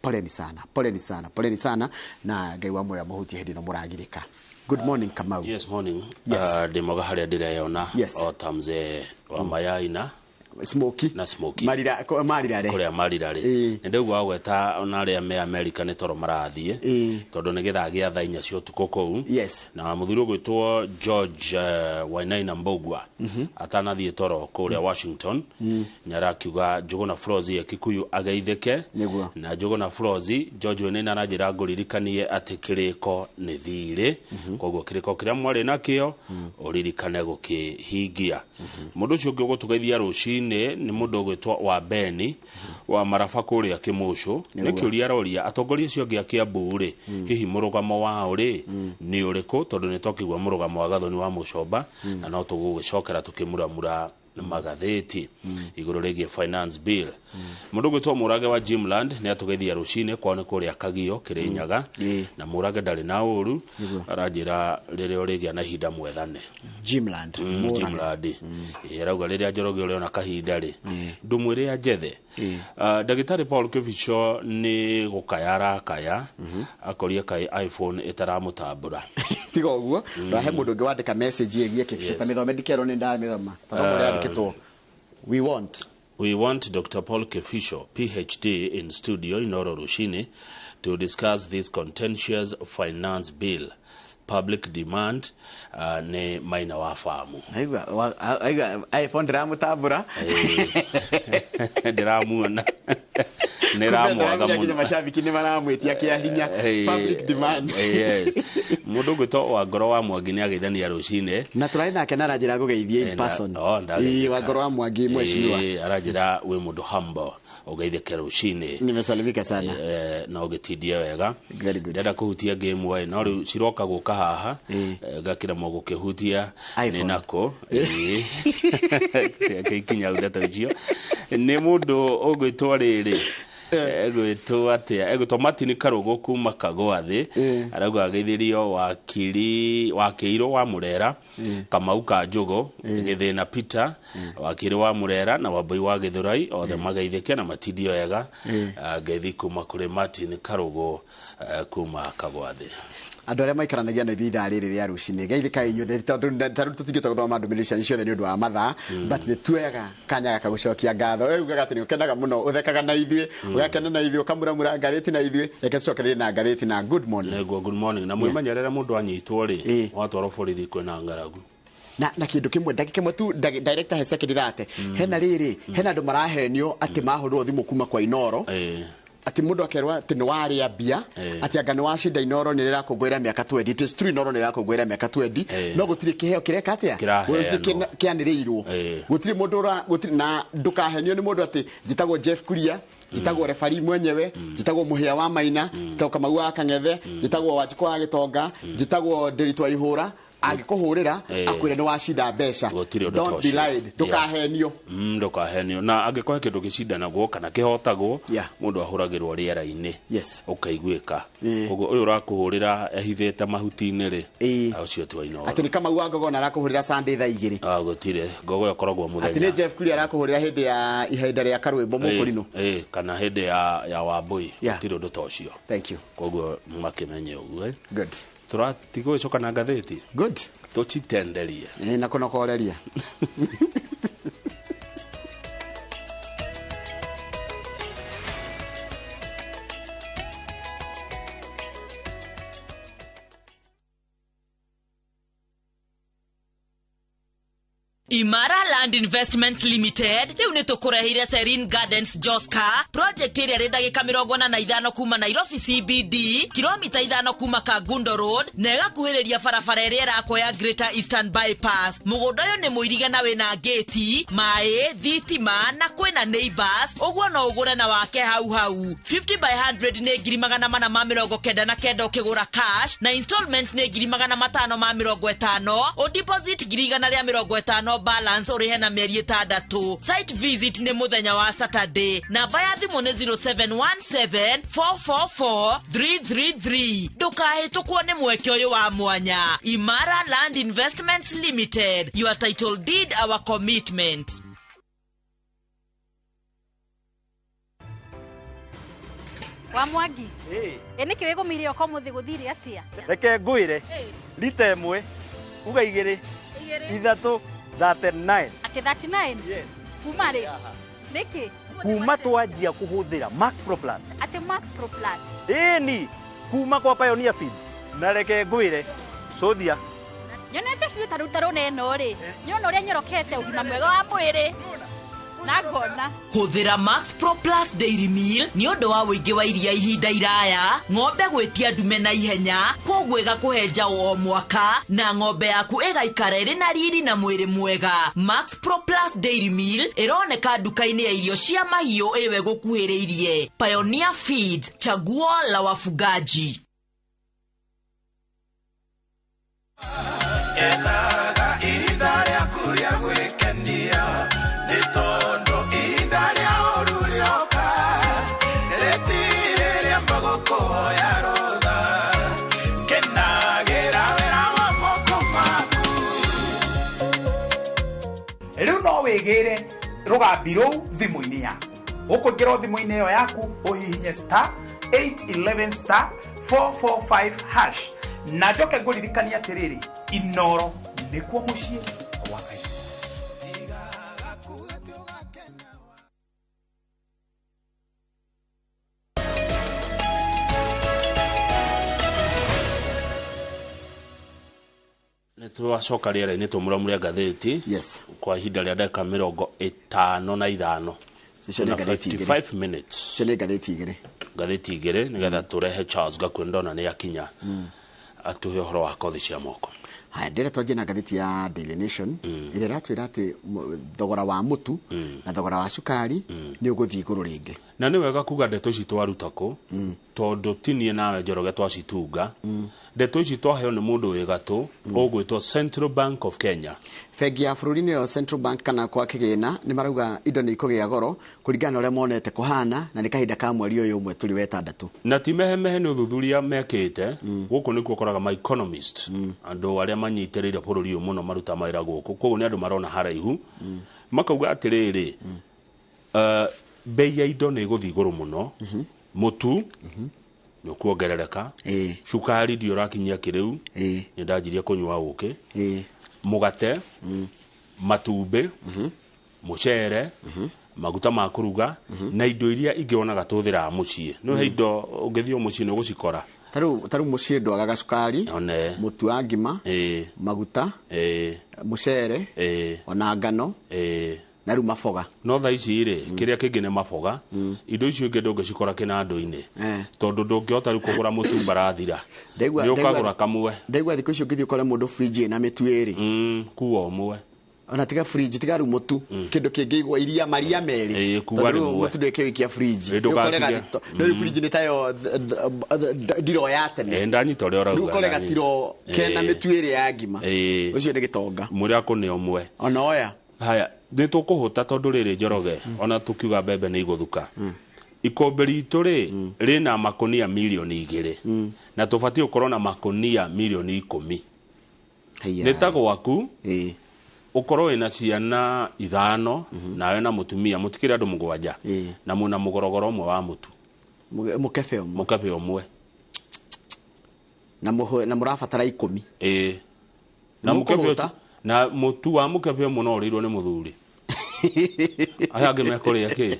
poleni sana, poleni sana, poleni sana, na Ngai wa muoyo amũhutie hĩndĩ ĩno mũragirĩka. Good morning Kamau. Yes, morning. Yes. Ndĩ mwega harĩa ndĩreyona. Yes. O ta mzee wa mayai na Smoky. Na Smoky. Marira, marirare. Kũrĩa marirare. Nĩ ndaigua wagweta ona arĩa me Amerika nĩ toro marathiĩ. Tondũ nĩ gĩthaa gĩa thaa 4 cia ũtukũ kũu. Yes. Na mũthuri ũgwĩtwo George Wainaina Mbugua atanathiĩ toro kũrĩa Washington, nĩ arakiuga Njũgũna Flozi ya Kikuyu ageithĩke. Nĩguo. Na Njũgũna Flozi, George Wainaina aranjĩra ngũririkanie atĩ kĩrĩko nĩ thirĩ. Koguo kĩrĩko kĩrĩa mwarĩ nakĩo ũririkane gũkĩhingia. Mũndũ ũcio ũngĩ ũgũtũgeithia rũcinĩ nĩ mũndũ ũgwĩtwo wa Beni wa Maraba kũrĩa Kĩmũcũ. Nĩ kĩũria aroria atongoria acio angĩ a Kiambu rĩ, hihi mũrũgamo wao rĩ nĩ ũrĩkũ, tondũ nĩ twakĩigua mũrũgamo wa Gathoni wa Mũcomba, na no tũgũgĩcokera tũkĩmuramura magathĩti igũrũ rĩgiĩ finance bill. Mũndũ ũgwĩtwo Mũrage wa Jimland nĩ atũgeithia rũcinĩ kwao nĩ kũrĩa Kagio Kĩrĩnyaga, na Mũrage ndarĩ na ũru, aranjĩra rĩrĩa ũrĩgĩa na ihinda mwethane. Jimland. Mũrage. Jimland. Arauga rĩrĩa Njoroge ũrĩona kahinda rĩ, ndũmwĩre ya njethe. Ndagĩtarĩ Paul Kibicho nĩ gũkaya arakaya, akoria kaĩ iPhone ĩtaramũtambũra. Tiga ũguo, ũrahe mũndũ ũngĩ wandĩka message ĩgiĩ Kibicho, ta mĩthome ndikerwo nĩ ndamĩthoma. Ta thoma ũrĩa yandĩkĩtwo. We want. We want Dr. Paul Kibicho, PhD, in studio in Inooro Rushini to discuss this contentious finance bill. Public demand nĩ maina wa famu. Aigua, iPhone ndĩramũtambũra. Ndĩramuona. Nĩ ramwaga Nginya mũno. mashabiki nĩ maramwĩtia kĩa hinya. Public demand. Yes. Mũndũ ũgwĩtwo wa ngoro wa Mwangi nĩ ageithania rũcinĩ. Na tũrarĩ nake na aranjĩra ngũgeithie in person. Ndageithĩka. Wa ngoro wa Mwangi mheshimiwa. Aranjĩra wĩ mũndũ humble, ũgeithĩke rũcinĩ. Nimesalimika sana. Na ũgĩtindie wega. Very good. Ndĩrenda kũhutia game we, no rĩu ciroka gũka haha, ngakĩremwo gũkĩhutia nĩ iPhone. nako. Kĩikinya ndeto icio. Nĩ mũndũ ũgwĩtwo rĩrĩ. Egwĩtwo atĩa? Egwĩtwo Martin Karũgũ kuma Kagwathĩ. Arauga ageithirio wakiri wakĩirwo wa Murera, Kamau ka Njũgũ, Gĩthĩna Peter, wakiri wa Murera na Wambui wa Gĩthũrai, othe mageithĩke na matindio ega. Ngeithi kuma kũrĩ Martin Karũgũ kuma Kagwathĩ. Andũ arĩa maikaranagia na ithuĩ ithaa rĩrĩ rĩa rũcinĩ, geithĩkai inyuothe, tondũ ta rĩu tũtingĩhota gũthoma ndũmĩrĩri cianyu ciothe nĩ ũndũ wa mathaa, but nĩ tuoyaga kanya gaka gũcokia ngatho. We ugaga atĩ nĩ ũkenaga mũno, ũthekaga na ithuĩ, ũgakena na ithuĩ, ũkamuramura ngathĩti na ithuĩ. Reke tũcokererie na ngathĩti na good morning. Nĩguo, good morning. Na mwĩmenyerere mũndũ anyitwo rĩ, watwarwo borithi kwĩna ng'aragu. Na kindu kimwe ndagika imwe tu, director he second thate hena riri, hena andu marahenio ati mahurwo thimu kuma kwa Inoro, ati mundu akerwa ati ni waria mbia, ati anga ni wacinda Inoro ni rirakũngũĩra mĩaka 20. It is true, Inoro ni rirakũngũĩra mĩaka 20, no gũtirĩ kĩheo kĩreka atĩa, gũtirĩ kĩanĩrĩirwo, gũtirĩ mũndũ ũra gũtirĩ. Na ndũkahenio nĩ mũndũ atĩ njĩtagwo Jeff Kuria, njĩtagwo refari mwenyewe, njĩtagwo Mũhĩa wa Maina, njĩtagwo Kamau wa Kang'ethe, njĩtagwo Wanjikũ wa Gĩtonga, njĩtagwo Ndĩritũ wa Ihũra. Angĩkũhũrĩra akwĩre nĩ wacinda mbeca, don't be lied, ndũkahenio. Ndũkahenio. Na angĩkorwo he kĩndũ gĩcindanagwo kana kĩhotagwo, mũndũ ahũragĩrwo rĩera-inĩ, ũkaiguĩka. Koguo ũyũ ũrakũhũrĩra ehithĩte mahuti-inĩ rĩ, ũcio ti wa Inoro. Atĩ nĩ Kamau wa Ngogona arakũhũrĩra Sunday thaa 2. Gũtirĩ, Ngogo ĩyo ĩkoragwo mũthenya. Atĩ nĩ Jeff Kuria arakũhũrĩra hĩndĩ ya ihinda rĩa karwĩmbo mũkũrinũ. Kana hĩndĩ ya Wambui, gũtirĩ ũndũ ta ũcio. Thank you. Koguo makĩmenye ũguo. Good. Tũratigũgĩcoka na ngathĩti. Good. Tũcitenderie. Na kũnokoreria. Imara Land Investments Limited riu ni tukureheire Serene Gardens Joska project ĩrĩa ĩrĩ ndagĩka 45 kuma Nairobi CBD, kilomita 5 kuma Kangundo Road, na ĩgakuhĩrĩria barabara ĩrĩa ĩrakwo ya Greater Eastern Bypass. Mũgũnda ũyũ nĩ mũirige na wĩna ngĩti, maĩ, thitima na kwĩna neighbors, ũguo no ũgũre na wake hau hau. 50 by 100 nĩ 499 ũkĩgũra cash, na installments nĩ 550, o deposit 150, balance ũrĩhe na mĩeri 6. Site visit nĩ mũthenya wa Saturday. Namba ya thimũ nĩ 0717 444 333. Ndũkahĩtũkwo nĩ mweke ũyũ wa mwanya. Imara Land Investments Limited, your title deed, our commitment. Wa Mwangi, ĩ nĩkĩ wĩgũmĩire ũka ũmũthĩ gũthire atĩa? Reke ngwĩre, rita ĩmwe uga igĩrĩ ithatũ 39. Ati 39? Yes. Kuma rĩ? Nĩkĩ? Kuma twanjia kũhũthĩra Max Pro Plus. Ati Max Pro Plus? Ĩni, kuma kwa Pioneer Feed. Na reke ngwĩre, cũthia. Nyonete biũ ta rĩu ta rũna ĩno rĩ, nyona ũrĩa nyorokete ũgima mwega wa mwĩrĩ. Na ngona. Hũthĩra Max Pro Plus Dairy Meal nĩ ũndũ wa ũingĩ wa iria ihinda iraya, ng'ombe gwĩtia ndume na ihenya, koguo ĩgakũhe njaũ o mwaka, na ng'ombe yaku ĩgaikara ĩrĩ na riri na mwĩrĩ mwega. Max Pro Plus Dairy Meal ĩroneka nduka-inĩ ya irio cia mahiũ ĩwe gũkuhĩrĩirie. Pioneer Feeds, chaguo la wafugaji. Ethaga ihinda rĩaku rĩa gwĩkenia, nĩ tondũ ihinda rĩa ũũru rĩoka, rĩtirĩ rĩamba gũkũhoya rũtha, kenagĩra wĩra wa moko maku. Rĩu no wĩgĩre rũgambi rũu thimũ-inĩ yaku. Ũkũingĩra thimũ-inĩ ĩyo yaku, ũhihinye star 811 star 445 hash. Na njoke ngũririkanie atĩrĩrĩ, Inoro nĩkuo mũciĩ kwa Ngai. Nĩtwacoka rĩera-inĩ tũmũramũre ngathĩti. Yes. Kwa ihinda rĩa ndagĩka 55. Icio nĩ ngathĩti igĩrĩ. 55 minutes. Icio nĩ ngathĩti igĩrĩ. Ngathĩti igĩrĩ nĩgetha tũrehe Charles Gakuĩ ndona nĩ akinya. Atuhe ũhoro wa kothi cia moko. Haya, ndĩrĩa twanjie na ngathĩti ya Daily Nation, ĩrĩa ĩratwĩra atĩ thogora wa mũtu na thogora wa cukari nĩ ũgũthiĩ igũrũ rĩngĩ. Na nĩ wega kuga ndeto ici twaruta kũ, tondũ ti niĩ nawe Njoroge twacitunga. Ndeto ici twaheo nĩ mũndũ wĩ gatũ ũgwĩtwo Central Bank of Kenya. Bengi ya bũrũri nĩyo Central Bank kana kwa kĩgĩna, nĩ marauga indo nĩ ikũgĩa goro kũringana na ũrĩa monete kũhana, na nĩ kahinda ka mweri ũyũ ũmwe tũrĩ wetandatũ. Na ti mehemehe, nĩ ũthuthuria mekĩte. Gũkũ nĩkuo ũkoraga ma economist, andũ arĩa manyitĩrĩire bũrũri ũyũ mũno, maruta mawĩra gũkũ, koguo nĩ andũ marona haraihu, makauga atĩrĩrĩ, bei ya indo nĩ ĩgũthiĩ igũrũ mũno. Mũtu nĩ ũkuongerereka, cukari ndio ũrakinyia kĩrĩu, nĩ ndanjirie kũnyua ũkĩ, mũgate, matumbĩ, mũcere, maguta ma kũruga, na indo iria ingĩ wonaga tũhũthĩraga mũciĩ. No he indo ũngĩthiĩ o mũciĩ nĩ ũgũcikora. Tarĩu mũciĩ ndwagaga cukari, one mũtu wa ngima, maguta, mũcere, ona ngano, na rĩu maboga. No thaa ici rĩ, kĩrĩa kĩngĩ nĩ maboga. Indo icio ingĩ ndũngĩcikora kĩnandũ-inĩ, tondũ ndũngĩhota rĩu kũgũra mũtu mbarathira, nĩ ũkagũra kamwe. Ndaigua thikũ icio ũngĩthiĩ ũkore mũndũ fridge ĩna mĩtu ĩrĩ. Kuwa ũmwe. Ona tiga fridge, tiga rĩu mũtu, kĩndũ kĩngĩ iria maria merĩ. Kuwa Tondũ rĩu rĩmwe. mũtu ndũkĩwĩkia fridge. Ĩ, ndũgatige. Ũkore gatito. No rĩu fridge nĩ tayo ndiro ya tene. Ĩ, ndanyita ũrĩa ũrauga. Rĩu ũkore gatiro kena mĩtu ĩrĩ ya ngima. Ũcio nĩ gĩtonga. Mwĩre akũne ũmwe. Ona oya. Haya, nĩ tũkũhũta tondũ rĩrĩ, Njoroge, ona tũkiuga mbembe nĩ igũthuka, ikũmbĩ ritũ rĩ rĩna makũnia mirioni 2, na tũbatiĩ gũkorwo na makũnia mirioni 10. Nĩ ta gwaku ũkorwo wĩna ciana ithano, nawe na mũtumia, mũtikĩrĩ andũ mũgwanja, na mwĩna mũgorogoro ũmwe wa mũtu. Mũkebe ũmwe. Mũkebe ũmwe. Na na mũrabatara 10. Ĩĩ, na mũkebe Mũkũhũta? ũcio, na mũtu wa mũkebe ũmwe no ũrĩirwo nĩ mũthuri, aya angĩ mekũrĩa kĩ?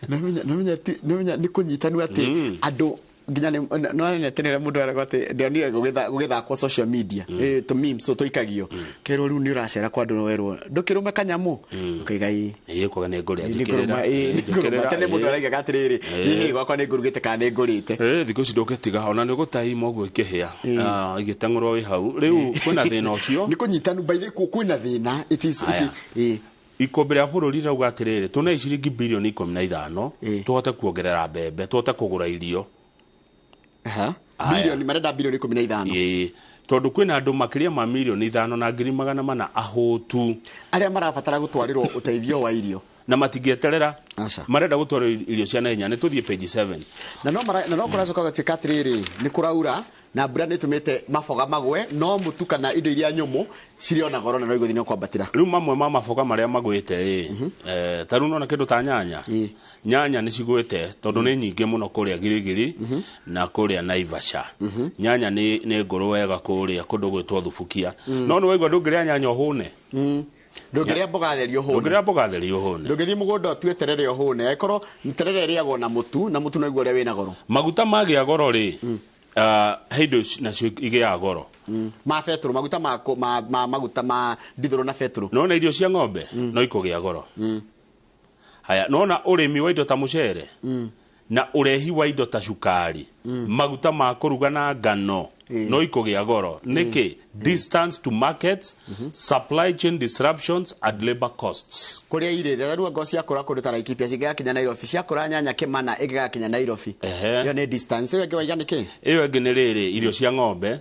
Namenya nĩ kũnyitanu atĩ andũ nginya no nĩ tene mũndũ aragwa atĩ ndionire gũgĩthakwo social media, tũ memes tũ tũikagio, kerwo rĩu nĩ ũracera kwa andũ, werwo ndũkĩrũme kanyamũ, ũkaiga ĩ. Ĩĩ, kwaga nĩ ngũrĩa. Nĩ ngũrũma, Njĩkĩrĩra. ĩ, nĩ ngũrũma. Tene mũndũ araigaga atĩrĩrĩ, hihi gwakwa nĩ ngũrugĩte kana nĩ ngũrĩte. Ĩ, thikũ ici ndũngĩtiga ona nĩ ũgũtaima ũguo ikĩhĩa. Ah, igĩteng'ũrwo wĩ hau. Rĩu kwĩna thĩna ũcio. Nĩ kũnyitanu by the way, kwĩna thĩna, it is it Aya. ĩ. Ikũmbĩ rĩa bũrũri rĩrauga atĩrĩrĩ, tũne ciringi bilioni 15 tũhote kuongerera mbembe, tũhote kũgũra irio. Aya. Bilioni, marenda bilioni 15. Ĩĩ, tondũ kwĩna andũ makĩria ma 5,400,000 ahũtu, arĩa marabatara gũtwarĩrwo ũteithio wa irio. Na matingĩeterera. Aca. Marenda gũtwarwo irio cia naihenya. Nĩ tũthiĩ page 7. Na no kũracoka gũtuĩka atĩrĩrĩ, nĩ kũraura na mbura nĩ ĩtũmĩte maboga magwe, no mũtu kana indo iria nyũmũ cirĩ ona goro na no igũthiĩ na kwambatĩra. Rĩu mamwe ma maboga marĩa magwĩte ĩ, ta rĩu nona kĩndũ ta nyanya, nyanya nĩ cigwĩte tondũ nĩ nyingĩ mũno kũrĩa Girigiri na kũrĩa Naivasha. Nyanya nĩ ngũrũ wega kũrĩa kũndũ gwĩtwo Thubukia. No nĩ waigua ndũngĩrĩa nyanya ũhũne. Ndũngĩrĩa mboga theri ũhũne. Ndũngĩrĩa mboga theri ũhũne. Ndũngĩthiĩ mũgũnda ũtue terere ũhũne, angĩkorwo terere ĩrĩagwo na mũtu, na mũtu noiguo ũrĩa wĩna goro. Maguta magĩa goro rĩ, he indo nacio igĩaga goro. Ma betũrũ, maguta ma ma maguta ma ndithũrũ na betũrũ. Nona irio cia ng'ombe no ikũgĩa goro. Haya, nona ũrĩmi wa indo ta mũcere na ũrehi wa indo ta cukari, maguta ma kũruga na ngano no ikũgĩa goro. Nĩkĩ? Distance to markets, supply chain disruptions and labor costs. Kũrĩa irĩ rĩrĩa ngo ciakũra kũndũ ta Laikipia cingĩgakinya Nairobi, ciakũra nyanya Kĩmana ĩngĩgakinya Nairobi. Ĩyo nĩ distance. Ĩyo ĩngĩ waiga nĩ kĩ? Ĩyo ĩngĩ nĩ rĩrĩ, irio cia ng'ombe.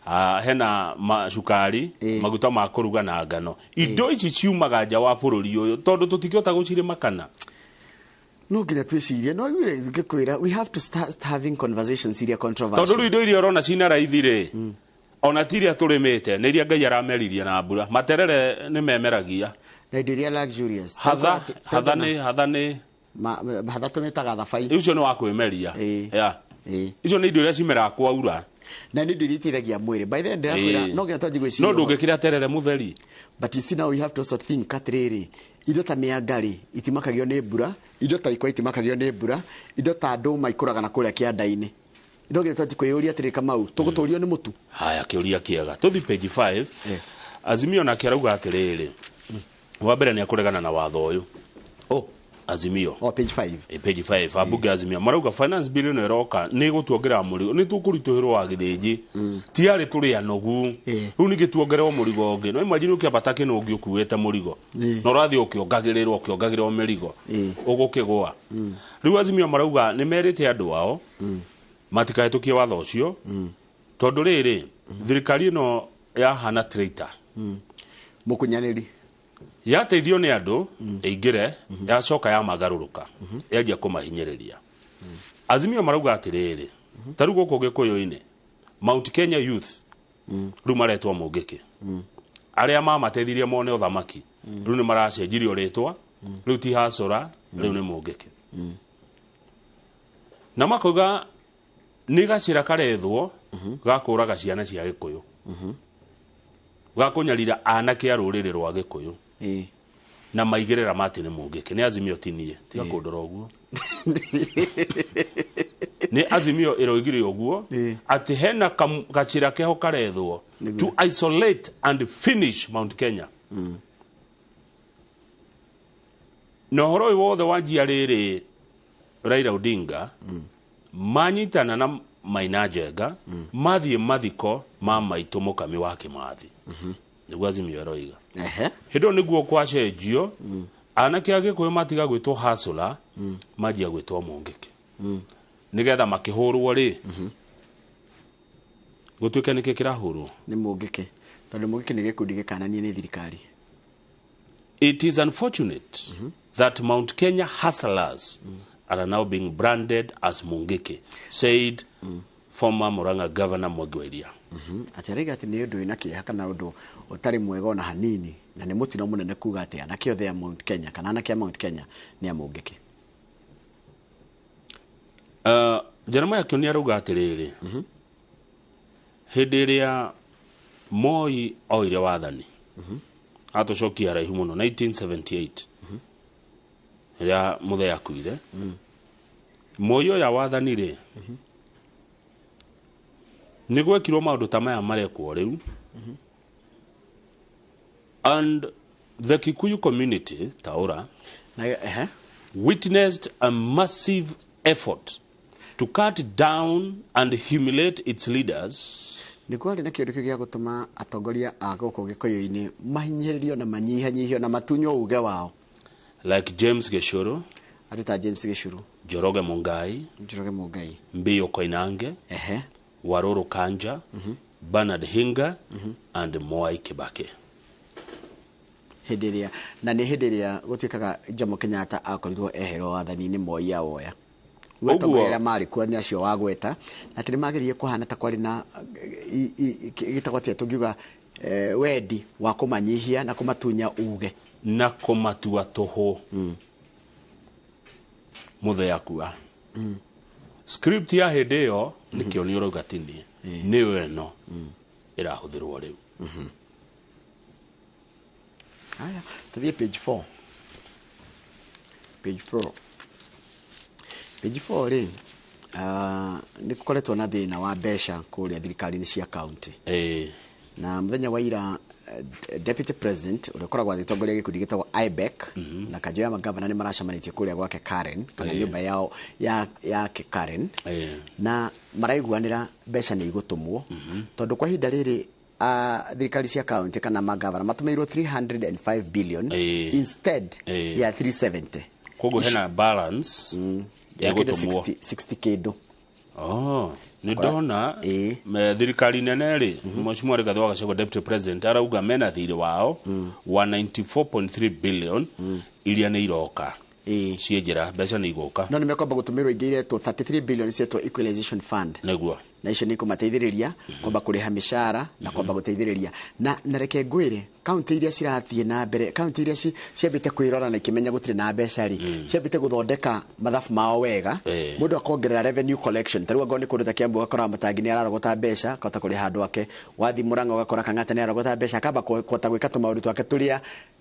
Ah, hena cukari, maguta ma kũruga na ngano. Indo ici ciumaga nja wa bũrũri ũyũ tondũ tũtingĩhota gũcirĩma kana. No nginya twĩcirie, no iguire ngĩkwĩra we have to start having conversations iria controversial. Tondũ rĩu indo iria ũrona cina raithi rĩ, ona ti iria tũrĩmĩte, nĩ iria Ngai arameririe na mbura. Materere nĩ memeragia. Na indo iria luxurious. Hatha, hatha nĩ hatha nĩ Hatha tũmĩtaga thabai. Ũcio nĩ wa kwĩmeria. Yeah. Icio nĩ indo iria cimeraga kwaura. Na nĩ indo iria iteithagia mwĩrĩ. By then ndĩrakwĩra no nginya twanjie gwĩciria. No ndũngĩkĩra terere mũtheri. But you see, now we have to also think atĩrĩrĩ, indo ta mĩanga rĩ itimakagio nĩ mbura, indo ta ikwa itimakagio nĩ mbura, indo ta ndũma ikũraga na kũrĩa kĩanda-inĩ. No nginya twanjie kwĩyũria atĩrĩ, Kamau, tũgũtũrio nĩ mũtu? Haya, kĩũria kĩega. Tũthi page 5. Azimio nake arauga atĩrĩrĩ, wa mbere nĩ akũregana na watho ũyũ. Oh. Azimio. O page 5. E page 5 abunge Azimio marauga finance bill ĩno ĩroka nĩ ĩgũtuongerera mũrigo, nĩ tũkũritũhĩrwo wa gĩthĩnji, tiarĩ tũrĩ anogu, rĩu ningĩ tuongererwo mũrigo ũngĩ. No imagine ũkĩambata kĩnũngĩ ũkuĩte mũrigo na ũrathiĩ ũkĩongagĩrĩrwo ũkĩongagĩrĩrwo mĩrigo, ũgũkĩgũa. Rĩu Azimio marauga nĩ merĩte andũ ao matikahĩtũkie watho ũcio, tondũ rĩrĩ thirikari ĩno yahana traitor, mũkunyanĩri, yateithio nĩ andũ ĩingĩre, yacoka yamagarũrũka, yanjia kũmahinyĩrĩria. Azimio marauga atĩrĩrĩ, ta rĩu gũkũ Gĩkũyũ-inĩ Mount Kenya Youth rĩu maretwo Mũngĩkĩ, arĩa mamateithirie mone ũthamaki rĩu nĩ maracenjirio rĩtwa, rĩu ti Hasũra, rĩu nĩ Mũngĩkĩ. Na makauga nĩ gacĩra karethwo ga kũraga ciana cia Gĩkũyũ, ga kũnyarira anake a rũrĩrĩ rwa Gĩkũyũ, na maigĩrĩra mati nĩ Mũngĩkĩ. Nĩ Azimio tinie, tiga kũndora ũguo, nĩ Azimio ĩroigire ũguo atĩ hena gacĩra keho karethwo to isolate and finish Mount Kenya. Na ũhoro ũyũ wothe wanjia rĩrĩ Raila Odinga manyitana na Maina Njenga mathiĩ mathiko ma maitũ Mũkami wa Kĩmathi, nĩguo Azimio ĩroiga. Hĩndĩ ĩyo nĩguo kwacenjio, anake a Gĩkũyũ matiga gwĩtwo Hasũla, manjia gwĩtwo Mũngĩkĩ, nĩgetha makĩhũrwo rĩ gũtuĩke nĩkĩ kĩrahũrwo nĩ Mũngĩkĩ, tondũ Mũngĩkĩ nĩ gĩkundi gĩkananie nĩ thirikari. It is unfortunate that Mount Kenya hustlers are now being branded as Mungiki, said former Murang'a Governor Mwangi wa Iria. Atĩ araiga atĩ nĩ ũndũ wĩna kĩeha kana ũndũ ũtarĩ mwega ona hanini, na nĩ mũtino mũnene kuga atĩ anake othe a Mount Kenya kana anake a Mount Kenya nĩ a Mũngĩkĩ. Jeremiah Kĩoni arauga atĩrĩrĩ, hĩndĩ ĩrĩa Moi oire wathani, atũcokia haraihu mũno 1978, rĩrĩa Mũthee akuire, Moi oya wathani rĩ, nĩ gwekirwo maũndũ ta maya marekwo rĩu, and the Kikuyu community Taura witnessed a massive effort to cut down and humiliate its leaders. Nĩ kwarĩ na kĩũndũ kĩu gĩa gũtũma atongoria a gũkũ Gĩkũyũ-inĩ mahinyĩrĩrio na manyihanyihio na matunywo uge wao, like James Gishuru, andũ ta James Gishuru, Njoroge Mungai, Njoroge Mungai, Mbiyo Koinange, Waruru Kanja, Bernard Hinga, and Mwai Kibaki. Hĩndĩ ĩrĩa na nĩ hĩndĩ ĩrĩa gũtuĩkaga Jomo Kenyatta akorirwo eherwo wathani-inĩ Moi awoya, atongoria arĩa marĩ kuo nĩ acio wagweta, na atĩ nĩ mageririe kũhana ta kwarĩ na gĩtagwo atĩa tũngiuga wendi wa kũmanyihia na kũmatunya uge na kũmatua tũhũ. Mũthee akua, script ya hĩndĩ ĩyo nĩkĩo nĩ ũrauga tinie nĩyo ĩno ĩrahũthĩrwo rĩu. Haya, tũthiĩ page 4. Page 4. Page 4 rĩ, nĩ gũkoretwo na thĩna wa mbeca kũrĩa thirikari-inĩ cia county. Na mũthenya wa ira Deputy President ũrĩa ũkoragwo agĩtongoria gĩkundi gĩtagwo IBEC na kanjũ ya magavana nĩ maracemanĩtie kũrĩa gwake Karen, kana nyũmba yao yake Karen, na maraiguanĩra mbeca nĩ igũtũmwo, tondũ kwa ihinda rĩrĩ thirikari cia county kana magavana matũmĩirwo 305 billion instead ya 370. Koguo hena balance ya kĩndũ 60 kĩndũ. Nĩ ndona thirikari nene rĩ, Mheshimiwa Rigathi wa Gachagua Deputy President arauga mena thirĩ wao wa 94.3 billion iria nĩ iroka ciĩ njĩra, mbeca nĩ igũka. No nĩ mekwamba gũtũmĩrwo ingĩ iretwo 33 billion cietwo equalization fund. Nĩguo. Na icio nĩ ikũmateithĩrĩria kwamba kũrĩha mĩcara na kwamba gũteithĩrĩria na reke ngwĩre kaunti iria cirathiĩ na mbere, kaunti iria ciambĩte kwĩrora na ikĩmenya gũtirĩ na mbeca rĩ, ciambĩte gũthondeka mathabu mao wega, mũndũ akongerera revenue collection. Ta rĩu angorwo nĩ kũndũ ta Kiambu ũgakora Matangi nĩ ararogota mbeca akahota kũrĩha andũ ake, wathiĩ Murang'a ũgakora Kang'ata nĩ ararogota mbeca akamba kũhota gwĩka tũmaũndũ twake tũrĩa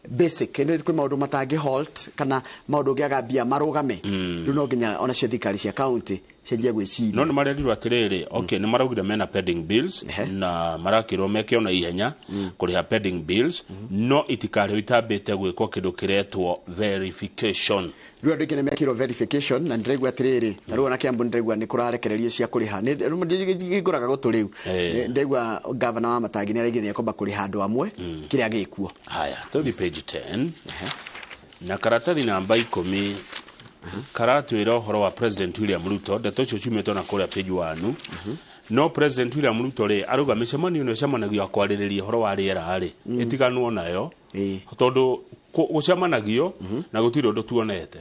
basic. Nĩ kwĩ maũndũ matangĩ halt kana maũndũ ũngĩaga mbia marũgame, rĩu no nginya onacio thirikari cia kaunti cenjie gwĩciria. No nĩ marerirwo atĩrĩrĩ, okay, Okay, nĩ maraugire mena pending bills na marakĩrwo meke ona ihenya kũrĩha pending bills, no itikarĩo itambĩte gwĩkwo kĩndũ kĩretwo verification. Rĩu andũ aingĩ nĩ mekĩrwo verification, na ndĩraigua atĩrĩrĩ, ta rĩu ona Kiambu ndĩraigua nĩ kũrarekererio cia kũrĩha. Ngũraga gũtũ rĩu. Ndĩraigua gavana wa Matangi nĩ araigire nĩ ekwamba kũrĩha andũ amwe kĩrĩa gĩkuo. Haya, tũthiĩ page 10 na karatathi namba 10 karatwĩra ũhoro wa President William Ruto. Ndeto icio ciumĩtwo na kũrĩa page 1. No President William Ruto rĩ, arauga mĩcemanio ĩno ĩcemanagio kwarĩrĩria ũhoro wa rĩera rĩ, ĩtiganwo nayo, tondũ gũcemanagio na gũtirĩ ũndũ tuonete.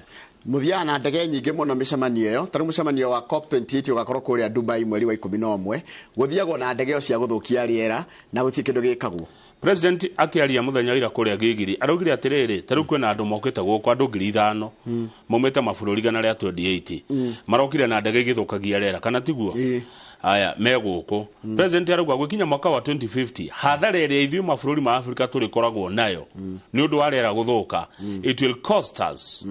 Mũthiaga na ndege nyingĩ mũno mĩcemanio ĩyo. Ta rĩu mũcemanio wa COP28 ũgakorwo kũrĩa Dubai mweri wa 11, gũthiagwo na ndege ĩyo cia gũthũkia rĩera na gũtirĩ kĩndũ gĩkagwo. President akĩaria mũthenya wa ira kũrĩa Gigiri araugire atĩrĩrĩ, ta rĩu kwĩna andũ mokĩte gũkũ, andũ 5,000 maumĩte mabũrũri 128, marokire na ndege igĩthũkagia rĩera, kana tiguo? Aya me gũkũ. President arauga gwĩkinya mwaka wa 2050, hathara ĩrĩa ithuĩ mabũrũri ma Afrika tũrĩkoragwo nayo nĩ ũndũ wa rĩera gũthũka, it will cost us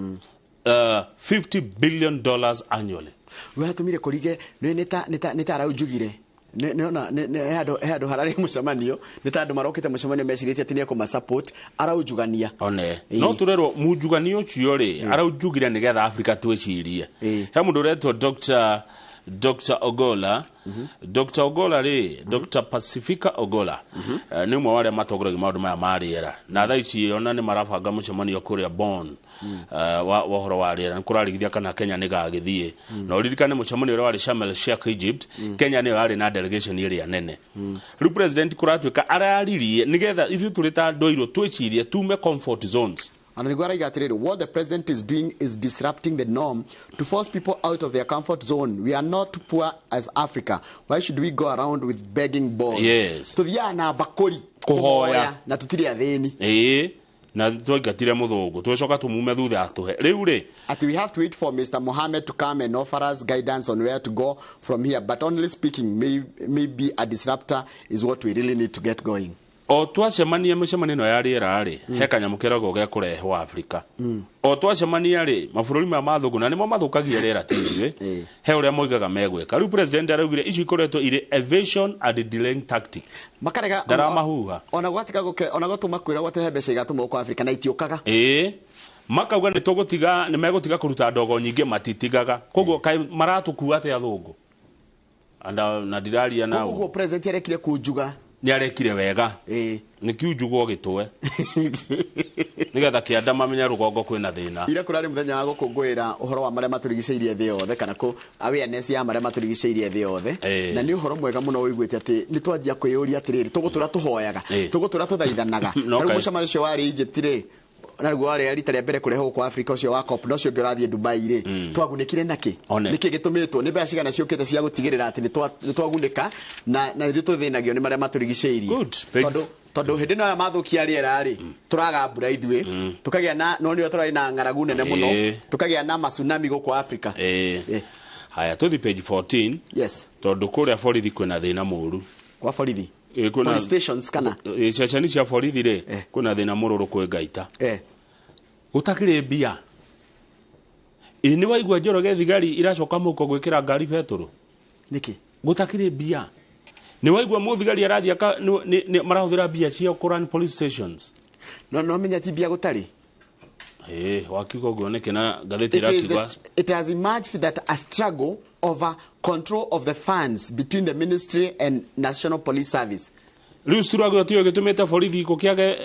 $50 billion annually. Weratũmire kũrige nĩ ta araunjugire. Nĩona he handũ hararĩ mũcemanio, nĩ ta andũ marokĩte mũcemanio mecirĩtie atĩ nĩ ekũma support, araunjugania. One no turerwo munjugani ũcio rĩ, araunjugire nĩgetha Afrika twĩcirie. He mũndũ ũretwo Dr. Ogola. Dr. Ogola rĩ, Dr. Pacifica Ogola, nĩ ũmwe wa arĩa matongoragia maũndũ maya ma rĩera, na thaa ici ona nĩ marabanga mũcemanio kũrĩa Bonn wa ũhoro wa rĩera. Nĩ kũrarigithia kana Kenya nĩ gagĩthiĩ. Na ũririkane mũcemanio ũrĩa warĩ Sharm el Sheikh, Egypt, Kenya nĩyo yarĩ na delegation ĩrĩa nene. Rĩu president kũratuĩka araririe nĩgetha ithuĩ tũrĩ ta andũ airũ twĩcirie tume comfort zones. And nĩguo araiga atĩrĩrĩ, what the president is doing is disrupting the norm to force people out of their comfort zone. We are not poor as Africa. Why should we go around with begging bowls? Yes. Tũthiaga na mbakũri kũhoya na tũtirĩ athĩni. Ĩĩ, na twaingatire mũthũngũ twĩcoka tũmume thutha atũhe rĩu rĩ. Ati we have to wait for Mr. Mohammed to come and offer us guidance on where to go from here. But honestly speaking, may be a disruptor is what we really need to get going. O twacemania mĩcemanio ĩno ya rĩera rĩ, he kanyamũ keragwo ge kũrehwo Afrika. O twacemania rĩ, mabũrũri maya mathũngũ na nĩmo mathũkagia rĩera ti ithuĩ, he ũrĩa moigaga megwĩka. Rĩu president araugire icio ikoretwo irĩ evasion and delaying tactics. Makarega ndaramahuha. Ona gwatiga gũke, ona gũtũma kwĩra gwate he mbeca igatũmwo kwa Afrika na itiũkaga. Ĩĩ, makauga nĩ tũgũtiga, nĩ megũtiga kũruta ndogo nyingĩ, matitigaga. Koguo kaĩ maratũkua atĩa athũngũ? Na ndiraria nao. Koguo president arekire kunjuga. Nĩ arekire wega. Nĩ kiunjugwo gĩtwe nĩgetha kĩanda mamenye rũgongo kwĩna thĩna. Ira kũrarĩ mũthenya wa gũkũngũĩra ũhoro wa marĩa matũrigicĩirie thĩ yothe, kana kũ awareness ya marĩa matũrigicĩirie thĩ yothe. Na nĩ ũhoro mwega mũno ũiguĩte atĩ nĩ twanjia kwĩyũria atĩrĩrĩ, tũgũtũra tũhoyaga, tũgũtũra tũthaithanaga. Ta rĩu mũcemanio ũcio warĩ Egypt rĩ, naguo warĩ rita rĩa mbere kũrehwo gũkũ Afrika ũcio wa COP, na ũcio ũngĩ ũrathiĩ Dubai rĩ, twagunĩkire nakĩ? Nĩkĩ gĩtũmĩtwo? Nĩ mbeca cigana ciũkĩte cia gũtigĩrĩra atĩ nĩ twagunĩka na ithuĩ tũthĩnagio nĩ marĩa matũrigicĩirie? Tondũ hĩndĩ ĩno aya mathũkia rĩera rĩ, tũraga mbura ithuĩ, tũkagĩa na, no nĩo tũrarĩ na ng'aragu nene mũno, tũkagĩa na matsunami gũkũ Afrika. Haya, tũthiĩ page 14. Yes. Tondũ kũrĩa borithi kwĩna thĩna mũru. Kwa borithi? Police stations kana? Ceceni cia borithi rĩ, kwĩna thĩna mũrũrũ kwĩ Ngaita. Gũtakĩrĩ mbia. Ĩ nĩ waigua Njoroge thigari iracoka mũhuko gwĩkĩra ngari betũrũ? Nĩkĩ? Gũtakĩrĩ mbia. Nĩ waigua mũthigari arathiĩ marahũthĩra mbia ciao kũ run police stations? No menya ti mbia gũtarĩ. Wakiuga ũguo nĩkĩ na ngathĩti ĩrakiuga? It has emerged that a struggle over control of the funds between the ministry and National Police Service. Rĩu struggle tiyo gĩtũmĩte borithi gũkĩage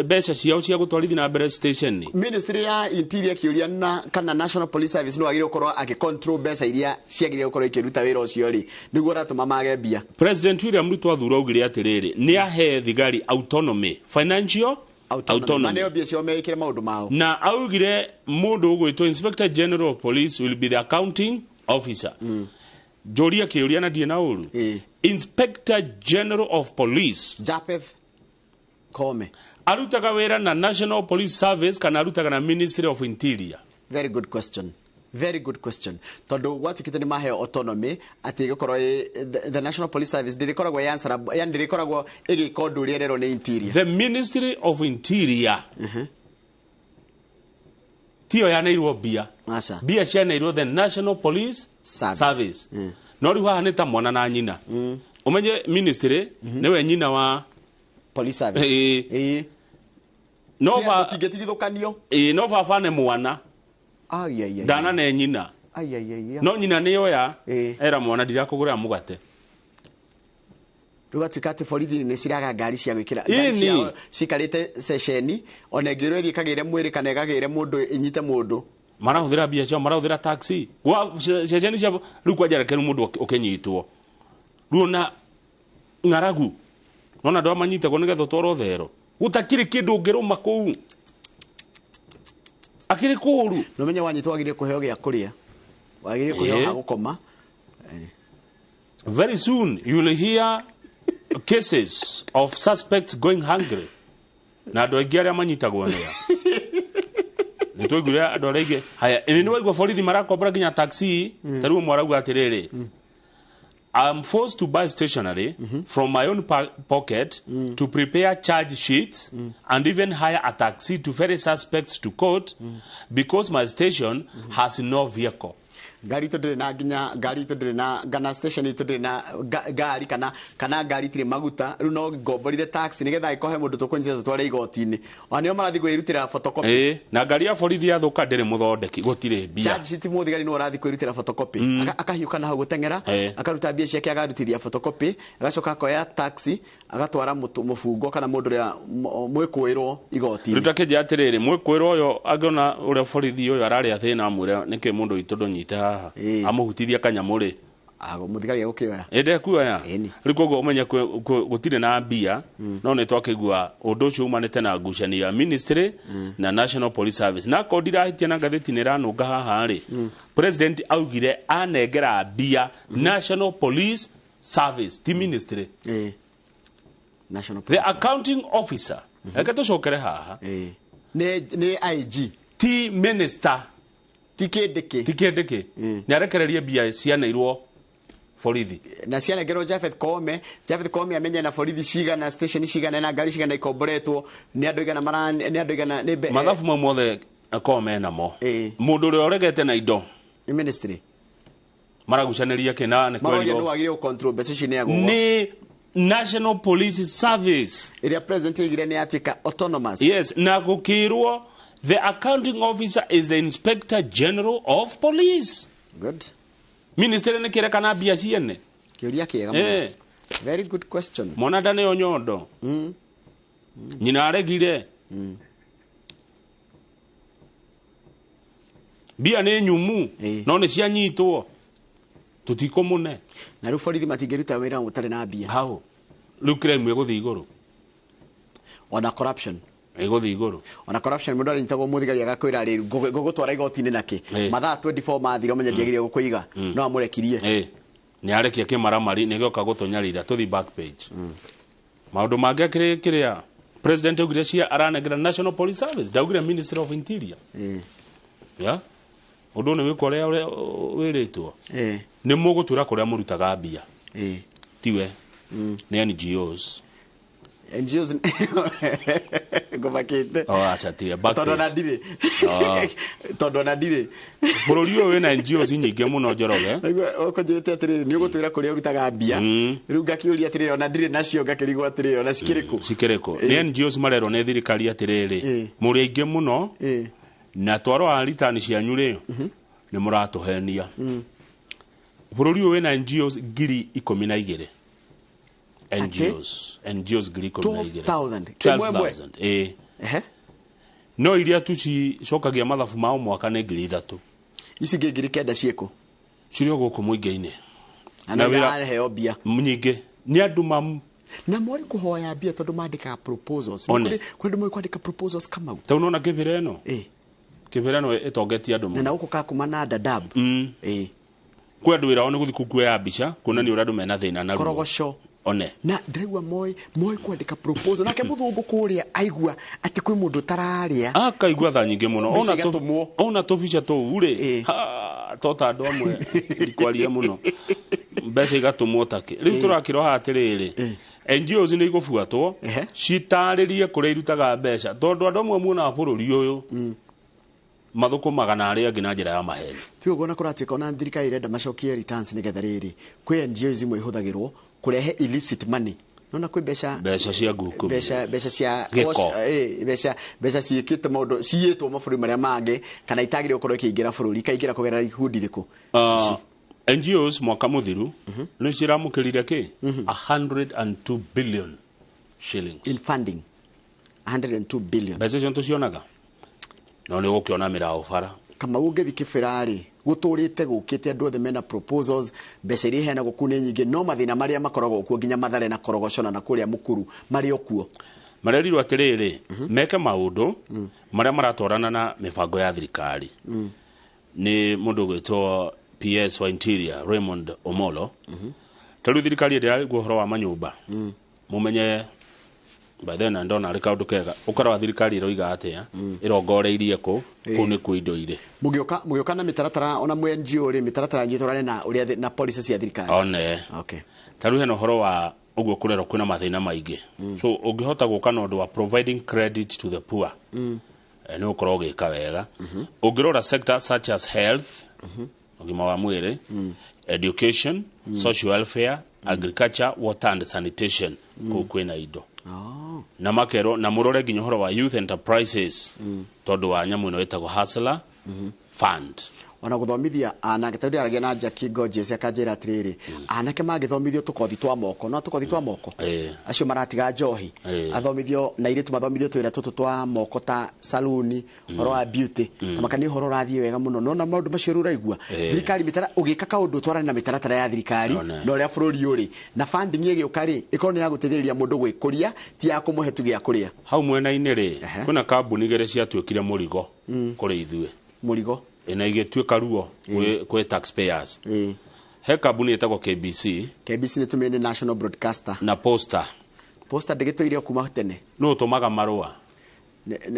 mbeca ciao cia gũtwarithia na mbere station. Ministry ya Interior kĩũria na kana National Police Service no agĩrĩire gũkorwo agĩ control mbeca iria ciagĩrĩire gũkorwo ikĩruta wĩra ũcio rĩ, nĩguo ũratũma mage mbia. President William Ruto athurwo augire atĩrĩrĩ, nĩ ahe thigari autonomy, financial autonomy. Maneo mbia ciao meĩkĩre maũndũ mao. Na augire mũndũ ũgwĩtwo Inspector General of Police will be the accounting officer. Njoria kĩũria na ndirĩ na ũru. Inspector General of Police Japheth Koome arutaga wĩra na National Police Service kana arutaga na Ministry of Interior? Very good question. Very good question. Tondũ gwatuĩkĩte nĩ maheo autonomy atĩ ĩgũkorwo the National Police Service ndĩrĩkoragwo yani ndĩrĩkoragwo ĩgĩka ũndũ ũrĩa ĩrerwo nĩ Interior. The Ministry of Interior. Tiyo yaneirwo mbia. Aca. Mbia cianeirwo the National Police Service. No rĩu haha nĩ ta mwana na nyina. Ũmenye ministry nĩwe nyina wa Police Service. Ĩĩ. No ba Gũtingĩtigithũkanio. Ĩĩ, no baba nĩ mwana. Ai ai ai. Ndana nĩ nyina. Ai ai ai. No nyina nĩ oya era mwana ndirakũgũrĩra mũgate. Rĩu gatuĩka atĩ borithi nĩ ciraga ngari cia gwĩkĩra Ĩni. ngari ciao cikarĩte ceceni ona ĩngĩrwo ĩthiĩ ĩkagĩre mwĩrĩ kana ĩkagĩre mũndũ ĩnyite mũndũ. Marahũthĩra mbia ciao, marahũthĩra taxi gwa ceceni cia rĩu kwanja rekeru mũndũ ũkĩnyitwo rĩu ona ng'aragu nona andũ amanyitagwo nĩgetha ũtwarwo thero gũtakĩrĩ kĩndũ ũngĩrũma kũu akĩrĩ kũũru. Na ũmenye wanyitwo wagĩrĩire kũheo gĩa kũrĩa, wagĩrĩire kũheo ha gũkoma. Very soon you will hear cases of suspects going hungry na andũ aingĩ arĩa manyitagwo nĩa nĩ twaiguire andũ arĩa aingĩ. Haya, ĩnĩ nĩ waigua borithi marakombora nginya taxi. Ta rĩu ũmwe arauga atĩrĩrĩ, I'm forced to buy stationery from my own pocket to prepare charge sheets and even hire a taxi to ferry suspects to court because my station has no vehicle. Ngari itũ ndĩrĩ na nginya ngari itũ ndĩrĩ na kana station itũ ndĩrĩ na ngari kana ngari itirĩ maguta rĩu no ngomborire taxi nĩgetha ĩkohe mũndũ tũkũnyita tũtware igoti-inĩ. Ona nĩo marathiĩ kwĩrutĩra photocopy. Ĩĩ, na ngari ya borithi yathũka ndĩrĩ mũthondeki, gũtirĩ mbia. Charge sheet mũthigari nĩwe ũrathiĩ kwĩrutĩra photocopy. Akahiũka na hau gũteng'era, akaruta mbia ciake akarutithia photocopy, agacoka akoya taxi agatwara mũbungo kana mũndũ ũrĩa mwĩkũĩrwo igoti-inĩ. Rĩu ta kĩnjĩra atĩrĩrĩ, mwĩkũĩrwo ũyũ angĩona ũrĩa borithi ũyũ ararĩa thĩna amwĩre nĩkĩ mũndũ witũ ndũnyite haha amũhutithia kanyamũ rĩ, mũthigari egũkĩoya. Ĩ ndekuoya. Rĩu koguo ũmenye gũtirĩ na mbia. No nĩ twakĩigua ũndũ ũcio umanĩte na ngucanio ya ministry na National Police Service. Na akorwo ndirahĩtia na ngathĩti nĩ ĩranũnga haha rĩ, president augire anengera mbia National Police Service ti ministry. National The accounting officer reke tũcokere haha nĩ IG ti minister ti kĩndĩkĩ ti kĩndĩkĩ nĩ arekererie mbia cianeirwo borithi na cianengerwo Japhet Koome. Japhet Koome amenye na borithi cigana station cigana na ngari cigana ikomboretwo nĩ andũ igana mara nĩ andũ igana nĩ mathabu mau mothe Koome namo mũndũ ũrĩa ũregete na indo nĩ ministry maragucanĩria kĩna nĩ maroria kwerirwo nĩ wagĩrĩirwo control mbeca ici nĩ agũgwo nĩ National Police Service ĩrĩa president aigire nĩ yatuĩka autonomous. Yes, na gũkĩrwo the accounting officer is the inspector general of police. Good. Ministry nĩ kĩrekana mbia ciene. Kĩũria kĩega mũno. Very good question. Mwana ndaneo nyondo. Nyina aregire. Mbia nĩ nyumu no nĩ cianyitwo tũtikũmũne. Na rĩu borithi matingĩruta wĩra ũtarĩ na mbia. Hau rĩu crime ĩgũthiĩ igũrũ. Ona corruption ĩgũthiĩ igũrũ. Ona corruption mũndũ aranyitagwo mũthigari agakwĩra rĩu ngũgũtwara igoti-inĩ nakĩ mathaa 24 mathira ũmenye ndiagĩrĩire gũkũiga no amũrekirie. Nĩ arekia kĩmaramari nĩ gĩoka gũtũnyarira tũthiĩ back page. Maũndũ mangĩ akĩrĩ kĩrĩa president augire cia aranengera National Police Service ndaugire Ministry of Interior. Yeah. Ũndũ nĩ wĩkwo ũrĩa wĩrĩtwo. Nĩ mũgũtwĩra kũrĩa mũrutaga mbia. Tiwe nĩ NGOs. NGOs ngũmakĩte. Oh, aca tiwe back tondũ ona page. ndirĩ. Tondũ ona ndirĩ. Bũrũri ũyũ wĩna NGOs nyingĩ mũno Njoroge. Ũkũnjĩrĩte atĩrĩrĩ nĩ ũgũtwĩra kũrĩa ũrutaga mbia. Rĩu ngakĩũria atĩrĩrĩ ona ndirĩ nacio ngakĩrigwo atĩrĩrĩ ona cikĩrĩ kũ. Cikĩrĩ kũ. Nĩ NGOs marerwo nĩ thirikari atĩrĩrĩ mũrĩ aingĩ mũno na twarora return cianyu rĩ nĩ mũratũhenia. Bũrũri ũyũ wĩna NGOs 12,000. NGOs 12,000. 12,000. 12,000. No iria tu cicokagia mathabu mao mwaka nĩ 3,000. Ici ingĩ 9,000 ciĩkũ? Cirĩ o gũkũ mũingĩ-inĩ. Na iraheo mbia nyingĩ nĩ andũ mamu na moĩ kũhoya mbia tondũ mandĩkaga proposals. Kũrĩ andũ moĩ kwandĩka proposals Kamau. Ta ũnona kĩbĩra ĩno? Kĩbĩra ĩno ĩtongetie andũ mũno. Na gũkũ Kakuma na Dadaab. Kwĩ andũ wĩra wao nĩ gũthiĩ kuoya mbica kuonania ũrĩa andũ mena thĩna na ruo. Korogoco. One. Na ndĩraigua moĩ kwandĩka proposal nake mũthũngũ kũrĩa aigua atĩ kwĩ mũndũ ũtararĩa akaigua tha nyingĩ mũno. Mbeca igatũmwo. Ona tũbica tũu rĩ tota andũ amwe ndikwaria mũno mbeca igatũmwo takĩ. Rĩu tũrakĩrwo haha atĩrĩrĩ NGOs nĩ igũbuatwo citarĩrie kũrĩa irutaga mbeca tondũ andũ amwe muonaga bũrũri ũyũ Mathũkũmaga na arĩa angĩ na njĩra ya maheni. Ti ũguo na kũratuĩka ona thirikari ĩrenda macokie returns nĩgetha rĩrĩ kwĩ NGOs imwe ihũthagĩrwo kũrehe illicit money. Nona kwĩ mbeca mbeca cia nguku, mbeca cia Gĩko. Mbeca ciĩkĩte maũndũ ciyĩtwo mabũrũri marĩa mangĩ kana itagĩrĩirwo gũkorwo ikĩingĩra bũrũri ikaingĩra kũgerera ikundi irĩkũ? NGOs mwaka mũthiru nĩ ciramũkĩrire kĩ 102 billion shillings in funding. 102 billion. Mbeca icio tũcionaga no nĩ ũgũkĩona mĩraũ bara. Kamau ũngĩthiĩ kĩbĩra-rĩ gũtũrĩte gũkĩte andũ othe mena proposals, mbeca iria iheanagwo kũu nĩ nyingĩ, no mathĩna marĩa makoragwo kuo nginya Mathare na Korogocona na kũrĩa Mũkuru marĩ o kuo. Marerirwo atĩrĩrĩ, meke maũndũ marĩa maratwarana na mĩbango ya thirikari. Nĩ mũndũ ũgwĩtwo PS wa Interior Raymond Omolo. Ta rĩu thirikari ĩrĩa ĩraigua ũhoro wa manyũmba, mũmenye by then ndona arĩ kaũndũ kega ũkora wa thirikari ĩroiga atĩa, ĩrongoreirie kũ kũu nĩkuo indo irĩ. Mũgĩũka na mĩtaratara ona mwe NGO rĩ, mĩtaratara yanyu ĩtwarane na ũrĩa na policy cia thirikari. One. Okay. Ta rĩu hena ũhoro wa ũguo kũrerwo kwĩna mathĩna maingĩ. So ũngĩhota gũka na ũndũ wa providing credit to the poor, nĩ ũkorwo ũgĩka wega. Ũngĩrora sectors such as health, ũgima wa mwĩrĩ, education, social welfare, agriculture, water and sanitation, kũu kwĩna indo. Na makerwo na mũrore nginya ũhoro wa youth enterprises, tondũ wa nyamũ ĩno ĩtagwo Hustler Fund. Ona gũthomithia anake, tondũ ndĩaragia na Jackie Gorgeous akanjĩra atĩrĩrĩ, anake mangĩthomithio tũkothi twa moko, no tũkothi twa moko acio maratiga njohi, athomithio na airĩtu mathomithio twĩra tũtũ twa moko ta saluni, ũhoro wa beauty, ta makania ũhoro ũrathiĩ wega mũno. Nona maũndũ macio rĩu ũraigua thirikari mĩtara ũgĩka kaũndũ twarane na mĩtaratara ya thirikari na ũrĩa bũrũri ũrĩ na funding ĩgĩũka rĩ ĩkorwo nĩ ya gũteithĩrĩria mũndũ gwĩkũria, ti ya kũmũhe tu gĩa kũrĩa. Hau mwena-inĩ rĩ kwĩna kambuni igĩrĩ ciatuĩkire mũrigo kũrĩ ithuĩ. Mũrigo na igĩtuĩka ruo kwĩ taxpayers. He kambuni ĩtagwo KBC. KBC nĩ tũmĩĩ nĩ national broadcaster. Na Posta. Posta ndĩgĩtũire kuma tene. Nũ ũtũmaga marũa?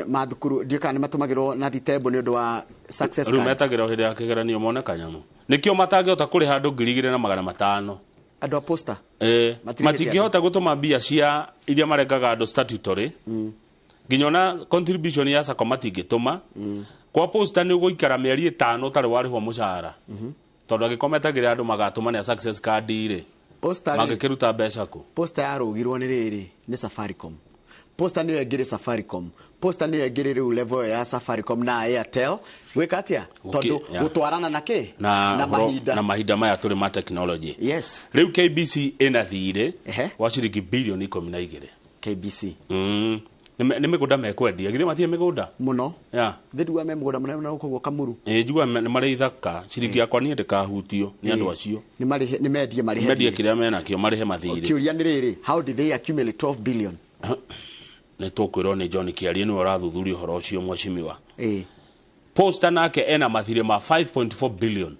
Ma thukuru ndiũĩ kana nĩ matũmagĩrwo na thitembo nĩ ũndũ wa success Rĩu cards. metagĩrwo hĩndĩ ya kĩgeranio mone kanyamũ. Nĩkĩo matangĩhota kũrĩha andũ 2,500. Andũ a Posta? Matingĩhota gũtũma mbia cia iria marengaga andũ statutory. Nginya ona contribution ya SACCO matingĩtũma. Kwa Posta nĩ ũgũikara mĩeri 5 ũtarĩ warĩhwo mũcara. Tondũ angĩkorwo metagĩrĩra andũ magatũma nĩ success card rĩ, mangĩkĩruta mbeca kũ? Posta yarũgirwo nĩ rĩrĩ nĩ Safaricom. Posta nĩyo ĩngĩrĩ Safaricom. Posta nĩyo ĩngĩrĩ rĩu level ya Safaricom na Airtel. Gwĩka atĩa? Tondũ gũtwarana na kĩ? Na mahinda. Na mahinda maya tũrĩ ma technology. Yes. Rĩu KBC ĩna thirĩ wa ciringi bilioni 12. KBC. Nĩ mĩgũnda mekwendia. Githĩ matirĩ mĩgũnda? Mũno. Yeah. Thĩ me mũgũnda mũnene na gũkũ Kamuru. Njiguaga nĩ marĩ ithaka. Ciringi yakwa niĩ ndĩkahutio nĩ andũ acio. Nĩ marĩhe, nĩ mendie marĩhe. Mendie kĩrĩa menakĩo marĩhe mathirĩ. Kĩũria nĩ rĩrĩ, how did they accumulate 12 billion? Nĩ tũkwĩrwo nĩ John Kĩarie nĩwe ũrathuthuria ũhoro ũcio mheshimiwa. Posta nake ena mathirĩ ma 5.4 billion.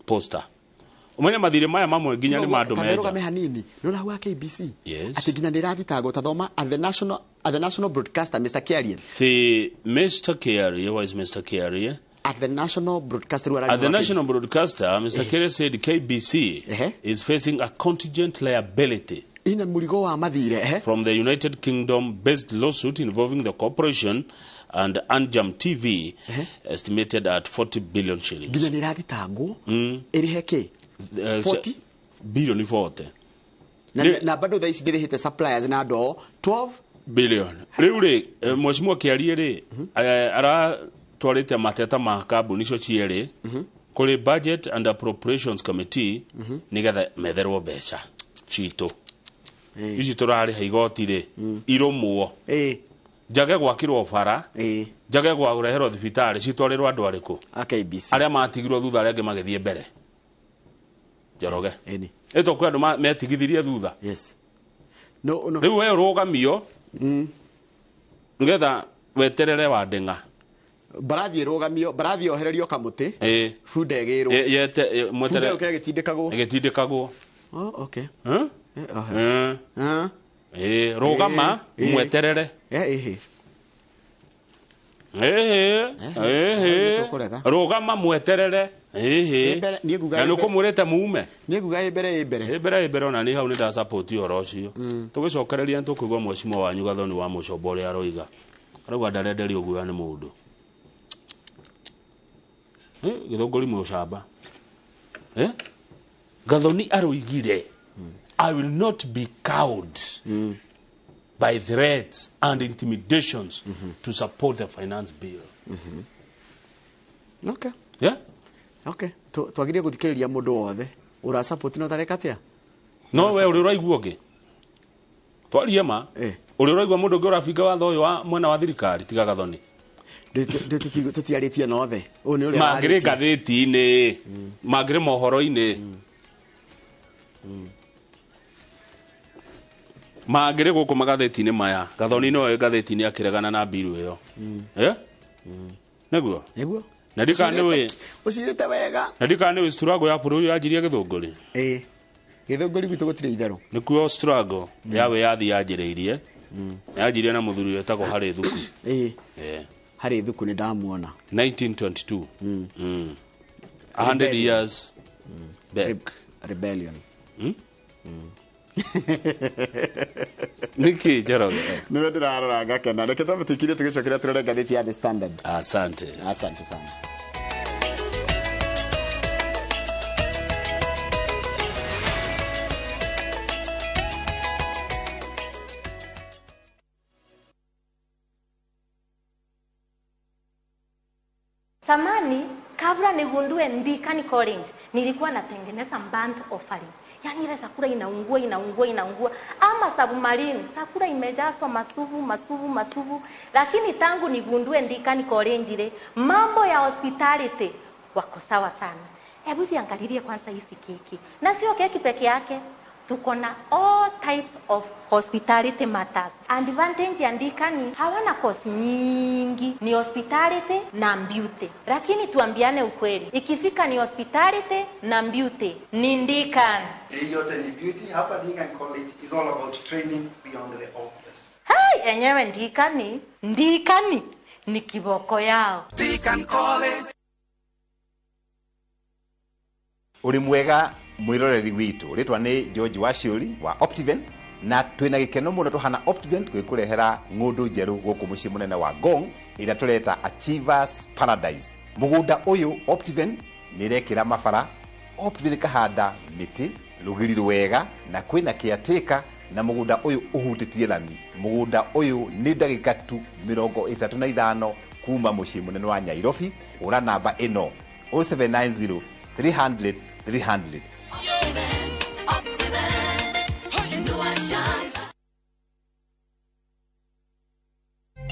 Posta. Ũmenye mathirĩ maya mamwe nginya nĩ ma andũ menja. Kamero hanini. Nĩ ũraigua KBC? Atĩ nginya nĩ ĩrathitangwo ta thoma at the national broadcaster Mr. Kiarie. The Mr. Kiarie, who is Mr. Kiarie? At the national broadcaster. At the national broadcaster, Mr. Kiarie said KBC is facing a contingent liability ina mũrigo wa mathirĩ from the United Kingdom based lawsuit involving the corporation and Anjam TV estimated at 40 billion shillings. Nginya nĩ ĩrathitangwo ĩrĩhe kĩ? 40 billion 40. Na bado thaa ici ndĩrĩhĩte suppliers na andũ ao 12 billion. Rĩu rĩ mheshimiwa Kĩarie rĩ aratwarĩte mateta ma kambuni icio cierĩ kũrĩ Budget and Appropriations Committee nĩgetha metherwo mbeca citũ. Ici tũrarĩha igoti rĩ irũmwo. Njage gwakĩrwo bara, njage gwa kũreherwo thibitarĩ citwarĩrwo andũ arĩkũ? A KBC. Arĩa matigirwo thutha arĩa angĩ magĩthiĩ mbere. Njoroge. Ĩto kwĩ andũ metigithirie thutha. Yes. No, no. Rĩu we ũrũgamio nĩgetha weterere wa ndeng'a. Mbarathi ĩrũgamio, mbarathi yohererio kamũtĩ. Bunda ĩgĩrwo. Mweterere. Bunda ĩũke ĩgĩtindĩkagwo. Ĩgĩtindĩkagwo. Oh, okay. Rũgama mweterere. Rũgama mweterere. Na nĩ ũkũmwĩrĩte mume. Niĩ nguga ĩ mbere ĩ mbere. Ĩ mbere ĩ mbere ona niĩ hau nĩ ndasupport ũhoro ũcio. Tũgĩcokereria nĩ tũkũigua mheshimiwa wanyu Gathoni wa Mũcomba ũrĩa aroiga. Arauga ndarenderio guoya nĩ mũndũ. Gĩthũngũri mũcamba. Gathoni aroigire, I will not be cowed by threats and intimidations to support the finance bill. Okay. Yeah? Okay. Twagire guthikiriria mundu wothe ura support no tareka atia? No we uri uraigua ungi. Twarie ma. Uri uraigua mundu ungi urabinga watho uyu wa mwena wa thirikari tiga Gathoni. Tutiarĩtie na othe. Ũyũ nĩ ũrĩa mangĩrĩ ngathĩti-inĩ, mangĩrĩ mohoro-inĩ, mangĩrĩ gũkũ magathĩti-inĩ maya. Gathoni no ngathĩti-inĩ akĩregana na mbiru ĩyo. Nĩguo? Nĩguo. Na ndikana nĩũĩ ũcirĩte wega. Na ndikana nĩũĩ struggle ya bũrũri yanjirie Gĩthũngũri. Gĩthũngũri gwitũ gũtirĩ itherũ. Nĩkuo struggle ya wĩyathi yanjĩrĩirie. Yanjirie na mũthuri wetagwo Harĩ Thuku. Harĩ Thuku nĩ ndamuona 1922. 100 years back. Rebellion. Niki Njoroge. Nĩwe ndĩrarora ngakena. Reke twambe tũikirie tũgĩcokera tũrore ngathĩti ya The Standard. Asante. Asante sana. Samani, kabla nigundue Ndikani College, nilikuwa natengeneza burnt offering. Yaani ile sakura inaungua, inaungua, inaungua. Ama submarine, sakura imejazwa masuvu, masuvu, masuvu. Lakini tangu nigundue Ndikani College ile, mambo ya hospitality wako sawa sana. Hebu ziangalilie kwanza hizi keki. Na sio keki peke yake. Tuko na all types of hospitality matters. Advantage ya Ndikani hawana course nyingi, ni hospitality na beauty. Lakini tuambiane ukweli, ikifika ni hospitality na beauty, ni Ndikani. Hii yote ni beauty. Hapa Ndikani College is all about training beyond the obvious. Hey, enyewe Ndikani, Ndikani ni kiboko yao. Ndikani College. Uri mwega mwiroreri witu ritwa ni George Waciuri wa Optiven na twina gikeno muno tuhana Optiven gwikurehera ng'undu njeru guku mucii munene wa Ngong ira tureta Achievers Paradise. Mugunda uyu Optiven nirekira mabara, Optiven kahanda miti rugiri rwega na kwina caretaker na mugunda uyu uhutitie lami. Mugunda uyu ni ndagika tu 35 kuma mucii munene wa Nairobi. Ura namba ino 0790 300 300.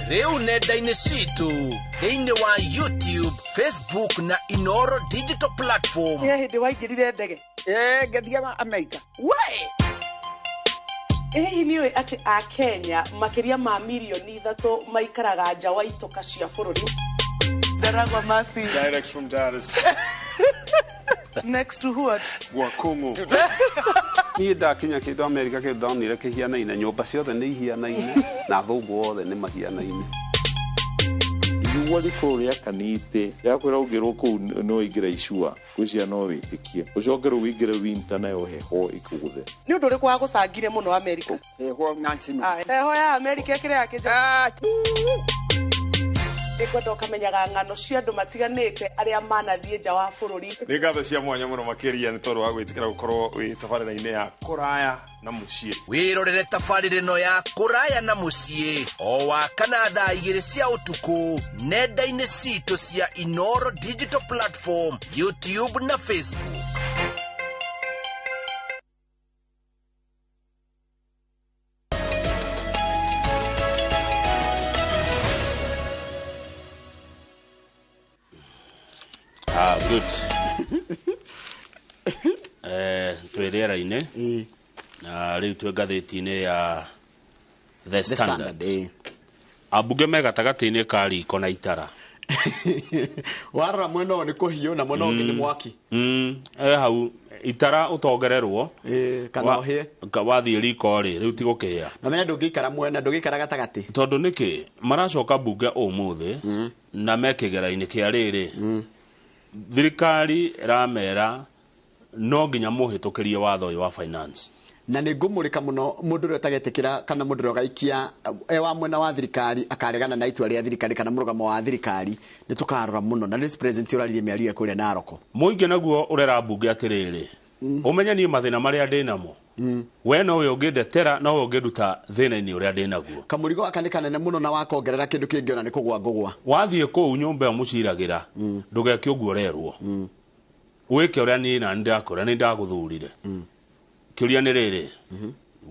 Rĩu nenda-inĩ citũ thĩinĩ wa YouTube, Facebook na Inoro digital platform. Nĩ hĩndĩ waingĩrire ndege? Ngathiaga America. We! Hihi nĩ ũĩ atĩ a Kenya makĩria ma mirioni 3 maikaraga nja wa itoka cia bũrũri? Ndaragwa Masi. Direct from Dallas. Next to what? Gwakongo. Niĩ ndakinya kĩndũ Amerika kĩndũ ndonire kĩhianaine, nyũmba ciothe nĩ ihianaine na athũngũ othe nĩ mahianaine. Riũa rĩkorwo rĩakanĩte rĩakwĩra ũngĩrwo kũu no ũingĩre icua ngwĩciria no wĩtĩkie ũcoke rĩu ũingĩre winter nayo heho ĩkũgũthe. Nĩ ũndũ ũrĩkũ wagũcangire mũno Amerika? Heho Nancy. Heho ya Amerika ĩkĩrĩ ya kĩnja. Nĩngwenda ũkamenyaga ng'ano cia andũ matiganĩte arĩa manathiĩ nja wa bũrũri. Nĩ ngatho cia mwanya mũno makĩria nĩ tondũ wa gwĩtĩkĩra gũkorwo wĩ tabarĩra-inĩ ya kũraya na mũciĩ. Wĩrorere tabarĩra ĩno ya kũraya na mũciĩ o wa kana thaa 2 cia ũtukũ nenda-inĩ citũ cia Inoro digital platform, YouTube na Facebook. Good. Twĩ rĩera-inĩ na rĩu twĩ ngathĩti-inĩ ya The Standard. Ambunge me gatagatĩ-inĩ ka riko na itara. Warora mwena ũyũ nĩ kũhiũ na mwena ũngĩ nĩ mwaki. Hau itara ũtongererwo kana ũhĩe. Wathiĩ riko rĩ rĩu ti gũkĩhĩa. Na menya ndũngĩikara mwena ndũngĩikara gatagatĩ. Tondũ nĩkĩ maracoka mbunge ũmũthĩ na me kĩgera-inĩ kĩa rĩrĩ. Thirikari ĩramera no nginya mũhĩtũkĩrie watho ũyũ wa finance. Na nĩ ngũmũrĩka mũno mũndũ ũrĩa ũtagetĩkĩra kana mũndũ ũrĩa ũgaikia e wa mwena wa thirikari akaregana na itua rĩa thirikari kana mũrũgamo wa thirikari, nĩ tũkarora mũno. Na nĩ president ũraririe mĩario kũrĩa Naroko. Mũingĩ naguo ũrera mbunge atĩrĩrĩ, ũmenye niĩ mathĩna marĩa ndĩ namo, we nowe ũngĩndetera, nowe ũngĩnduta thĩna-inĩ ũrĩa ndĩ naguo. Kamũrigo gaka nĩ kanene mũno na wakongerera kĩndũ kĩngĩ ona nĩ kũgwa ngũgwa. Wathiĩ kũu nyũmba ĩyo mũciragĩra, ndũgeke ũguo ũrerwo, wĩke ũrĩa niĩ na ndĩrakwĩra, nĩ ndagũthurire. Kĩũria nĩ rĩrĩ,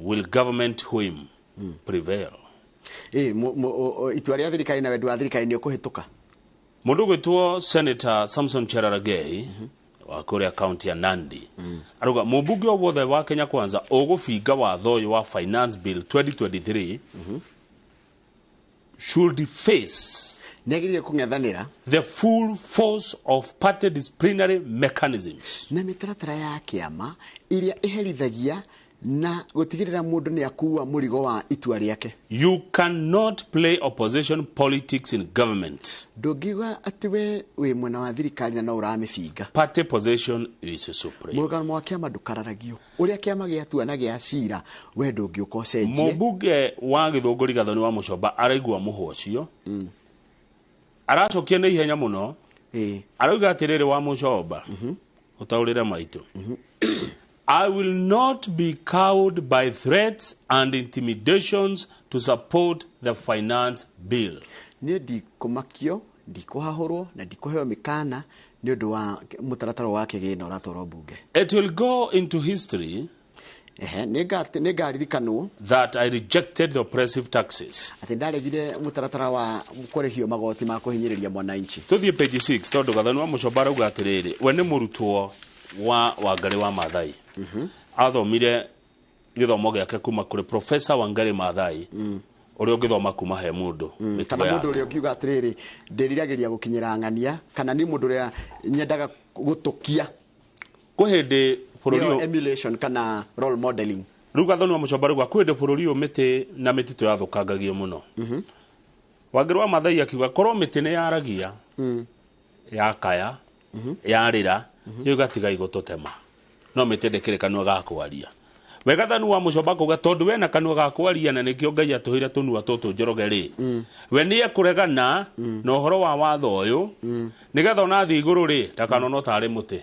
will government whim prevail? Itua rĩa thirikari na wendi wa thirikari nĩ ũkũhĩtũka. Mũndũ ũgwĩtwo Senator Samson Cherargei wa kũrĩa kaunti ya Nandi arauga mũmbunge o wothe wa Kenya Kwanza ũgũbinga watho ũyũ wa Finance Bill 2023 should face, nĩ agĩrĩire kũng'ethanĩra, the full force of party disciplinary mechanisms. Na mĩtaratara ya kĩama ĩrĩa ĩherithagia na gũtigĩrĩra mũndũ nĩ akua mũrigo wa itua rĩake. You cannot play opposition politics in government. Ndũngiuga atĩ we wĩ mwena wa thirikari na no ũramĩbinga. Party position is supreme. Mũrũgamo wa kĩama ndũkararagio. Ũrĩa kĩama gĩatua na gĩa cira, we ndũngĩũka ũcenjie. Mũmbunge wa Gĩthũngũri Gathoni wa Mũcomba araigua mũhwa ũcio, aracokia na ihenya mũno, arauga atĩrĩrĩ, wa Mũcomba, ũtaũrĩre maitũ, I will not be cowed by threats and intimidations to support the finance bill. Niĩ ndikũmakio, ndikũhahũrwo na ndikũheo mĩkana nĩ ũndũ wa mũtaratara wa kĩgĩna ũratwarwo mbunge. It will go into history Nĩ ngaririkanwo that I rejected the oppressive taxes. Atĩ ndaregire mũtaratara wa kũrĩhio magoti ma kũhinyĩrĩria mwananchi. Tũthiĩ page 6, tondũ Gathoni wa Mũcomba arauga atĩrĩrĩ, we nĩ mũrutwo wa Wangari wa Maathai. Athomire gĩthomo gĩake kuma kũrĩ Professor Wangari Maathai, ũrĩa ũngĩthoma kuma he mũndũ mĩtugo Kana mũndũ yake. ũrĩa ũngiuga atĩrĩrĩ, ndĩriragĩria gũkinyĩra ng'ania, kana nĩ mũndũ ũrĩa nyendaga gũtũkia. Kwĩ hĩndĩ bũrũri Nĩyo emulation kana role modeling. Rĩu Gathoni wa Mũcomba rauga kwĩ hĩndĩ bũrũri ũyũ mĩtĩ na mĩtitũ yathũkangagio mũno. Wangari wa Maathai akiuga korwo mĩtĩ nĩ yaragia, yakaya, yarĩra, rĩu gatiga igũtũtema, no mĩtĩ ndĩkĩrĩ kanua ga kwaria. We Gathoni wa Mũcomba kuga tondũ wena kanua ga kwaria na nĩkĩo Ngai atũheire tũnua tũtũ Njoroge rĩ, we nĩ ekũregana na ũhoro wa watho ũyũ, nĩgetha ona athiĩ igũrũ rĩ, ndakanonwo tarĩ mũtĩ.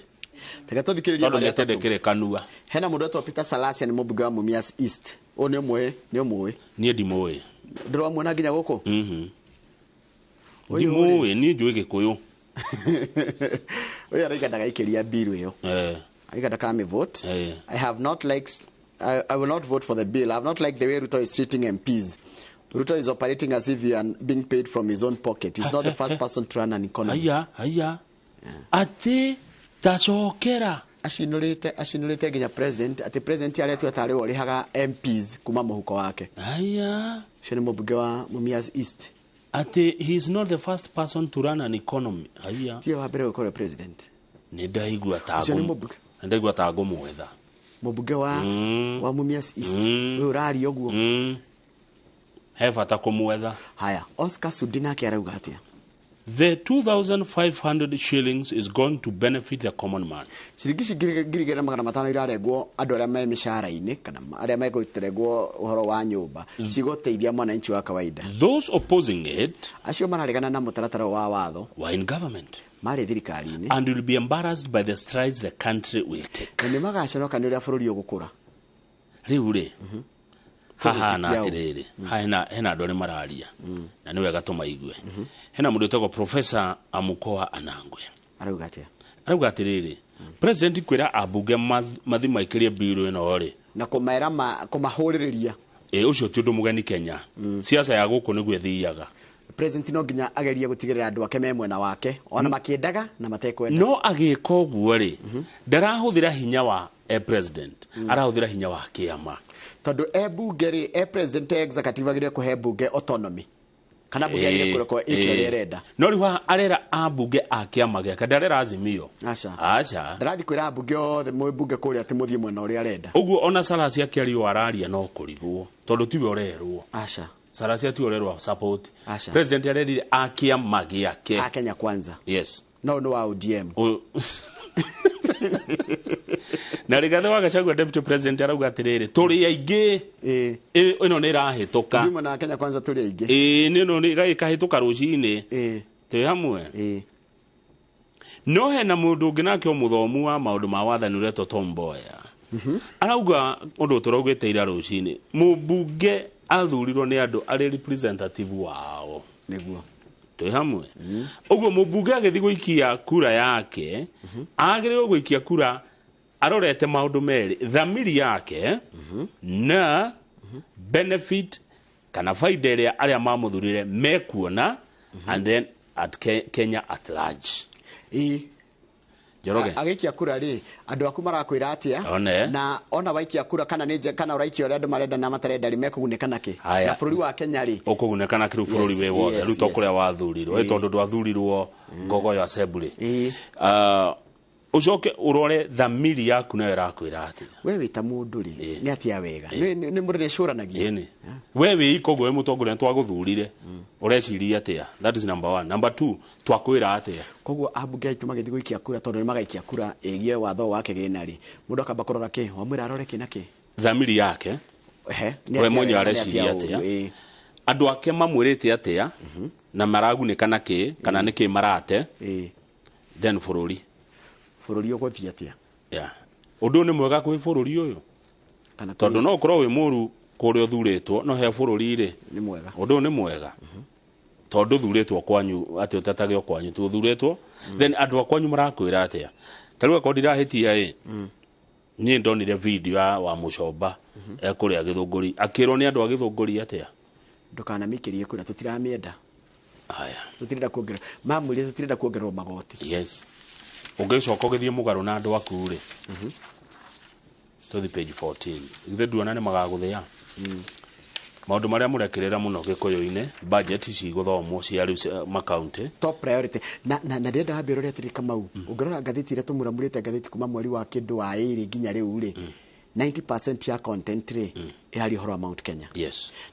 Reke tũthikĩrĩrie Tondũ marĩa mĩtĩ ndĩkĩrĩ kanua. Hena mũndũ wetwo Peter Salasia, nĩ mũmbunge wa Mumias East. Ũyũ nĩ ũmũĩ? Nĩ ũmũĩ? Niĩ ndimũĩ. Ndũramuona nginya gũkũ? Ndimũĩ, niĩ njũĩ Gĩkũyũ. Ũyũ arauga ndagaikĩria bill ĩyo. Arauga ndakamĩvote. I have not liked, I will not vote for the bill. I have not liked the way Ruto is treating MPs. Ruto is operating as if he are being paid from his own pocket. He's not the first person to run an economy. Haya, haya. Atĩ tacokera. Acinũrĩte nginya president, atĩ president aretua tarĩ we ũrĩhaga MPs kuma mũhuko wake. Haya. Ũcio nĩ mũmbunge wa Mumias East. Atĩ he is not the first person to run an economy. Haya. Tiwe wa mbere gũkorwo president. Nĩ ndaigua ta Ũcio nĩ mũmbunge. Nĩ ndaigua ta ngũmwetha. Mũmbunge wa Mumias East. Ũyũ ũraria ũguo. He bata kũmwetha. Haya, Oscar Sudi nake arauga atĩa? The 2,500 shillings is going to benefit the common man. Ciringi ici 2,500 irarengwo andũ arĩa me mĩcara-inĩ kana arĩa megũtũrengwo ũhoro wa nyũmba, cigũteithia mwananchi wa kawaida. Those opposing it, acio mararegana na mũtaratara wa watho, were in government, marĩ thirikari-inĩ, and will be embarrassed by the strides the country will take. Na nĩ magaconoka nĩ ũrĩa bũrũri ũgũkũra. Rĩu rĩ, hahana Kĩu. atĩrĩrĩ, hena andũ arĩa mararia na nĩ wega tũmaigue. Hena mũndũ wĩtagwo Professor Amukoa Anangwe. Arauga atĩa? Arauga atĩrĩrĩ, president kwĩra ambunge mathi maikĩrie bill ĩno rĩ, na kũmera kũmahũrĩrĩria. Ũcio ti ũndũ mũgeni Kenya. Siasa ya gũkũ nĩguo ĩthiaga. President no nginya agerie gũtigĩrĩra andũ ake me mwena wake, ona makĩendaga na matekwenda. No agĩka ũguo rĩ, ndarahũthĩra hinya wa president, arahũthĩra hinya wa kĩama. Tondũ e bunge rĩ, e president executive agĩrĩire kũhe bunge autonomy. Kana bunge agĩrĩire kũrekwo ĩke ũrĩa ĩrenda. No rĩu haha arera ambunge a kĩama gĩake, ndarera Azimio. Aca. Aca. Ndarathiĩ kwĩra ambunge othe mwĩ bunge kũrĩa atĩ mũthiĩ mwena ũrĩa arenda. Ũguo ona Salasya akĩaria araria no kũrigwo, tondũ tiwe ũrerwo. Aca. Salasya tiwe ũrerwo support. Aca. President arerire a kĩama gĩake. A Kenya Kwanza. Yes. No nĩ wa ODM. Na Rigathi wa Gachagua, deputy president, arauga atiriri, turi aingĩ, ĩno nĩ ĩrahĩtũka. Ndimo na Kenya Kwanza tũrĩ aingĩ. Ĩĩ, nĩ ĩno nĩ ĩkahĩtũka rũcinĩ. Twĩ hamwe. No hena mũndũ ũngĩ nake mũthomu wa maũndũ ma wathani ũretwo Tom Mboya, arauga ũndũ tũraugĩte ira rũcinĩ, mũmbunge athurirwo nĩ andũ arĩ representative wao. Nĩguo. Twĩ hamwe. Ũguo mũmbunge agĩthiĩ gũikia kura yake, agĩrĩirwo gũikia kura arorete maũndũ merĩ, thamiri yake na benefit kana faida ĩrĩa arĩa mamũthurire mekuona, and then at Kenya at large. Njoroge. Agĩikia kura rĩ, andũ aku marakwĩra atĩa? One. Na ona waikia kura kana nĩ kana ũraikia ũrĩa andũ marenda na matarenda rĩ, mekũgunĩka nakĩ? Haya. Na bũrũri wa Kenya rĩ, ũkũgunĩka na kĩrĩu bũrũri wĩ wothe, rĩu to kũrĩa wathurirwo, ĩ tondũ ndwathurirwo Ngogoyo Assembly. Ah, ũcoke ũrore thamiri yaku nayo ĩrakwĩra atĩa. We wĩ ta mũndũ rĩ, nĩ atĩa wega? Nĩ mũndũ nĩcũranagia. Ĩni we wĩ iko ũguo wĩ mũtongoria, twagũthurire, ũreciria atĩa? That is number one. Number two, twakwĩra atĩa? Koguo ambunge aitũ magĩthiĩ gũikia kura, tondũ nĩ magaikia kura ĩgiĩ watho wa kĩgĩna rĩ, mũndũ akamba kũrora kĩ wamwĩra arore kĩ na kĩ? Thamiri yake. Ehe, nĩ we atĩa mwenyewe wega na nĩ areciria atĩa ũru, atĩa, ĩĩ. andũ ake mamwĩrĩte atĩa, na maragunĩka na kĩ kana nĩ kĩ marate, then bũrũri. Bũrũri ũgũthiĩ atĩa? Yeah. Ũndũ ũyũ nĩ mwega kwĩ bũrũri ũyũ? Kana Tondũ no ũkorwo wĩ mũru kũrĩa ũthurĩtwo, no he bũrũri rĩ, nĩ mwega. Ũndũ ũyũ nĩ mwega tondũ ũthurĩtwo kwanyu, atĩ ũtetage o kwanyu tu ũthurĩtwo, then andũ a kwanyu marakwĩra atĩa? Ta rĩu akorwo ndirahĩtia ĩ, niĩ ndonire video ya wa Mũcomba ekũrĩa Gĩthũngũri, akĩrwo nĩ andũ a Gĩthũngũri atĩa? Ndũkanamĩikĩrie kura, tũtiramĩenda. Haya. Tũtirenda kuongererwo, mamwĩrire tũtirenda kuongererwo magoti. Yes, ũngĩcoka ũgĩthiĩ mũgarũ na andũ aku rĩ, tũthi page 14, ithuĩ nduona nĩ magagũthĩa maũndũ marĩa mũrekĩrĩra mũno gĩkũyũ-inĩ, budget cigũthomwo cia rĩu cia makaunti. Top priority. Na ndĩrenda wambe ũrore atĩrĩ, Kamau, ũngĩrora ngathĩti iria tũmuramurĩte, ngathĩti kuma mweri wa kĩndũ wa 2 nginya rĩu rĩ, 90% ya content rĩ, ĩraria ũhoro wa Mount Kenya.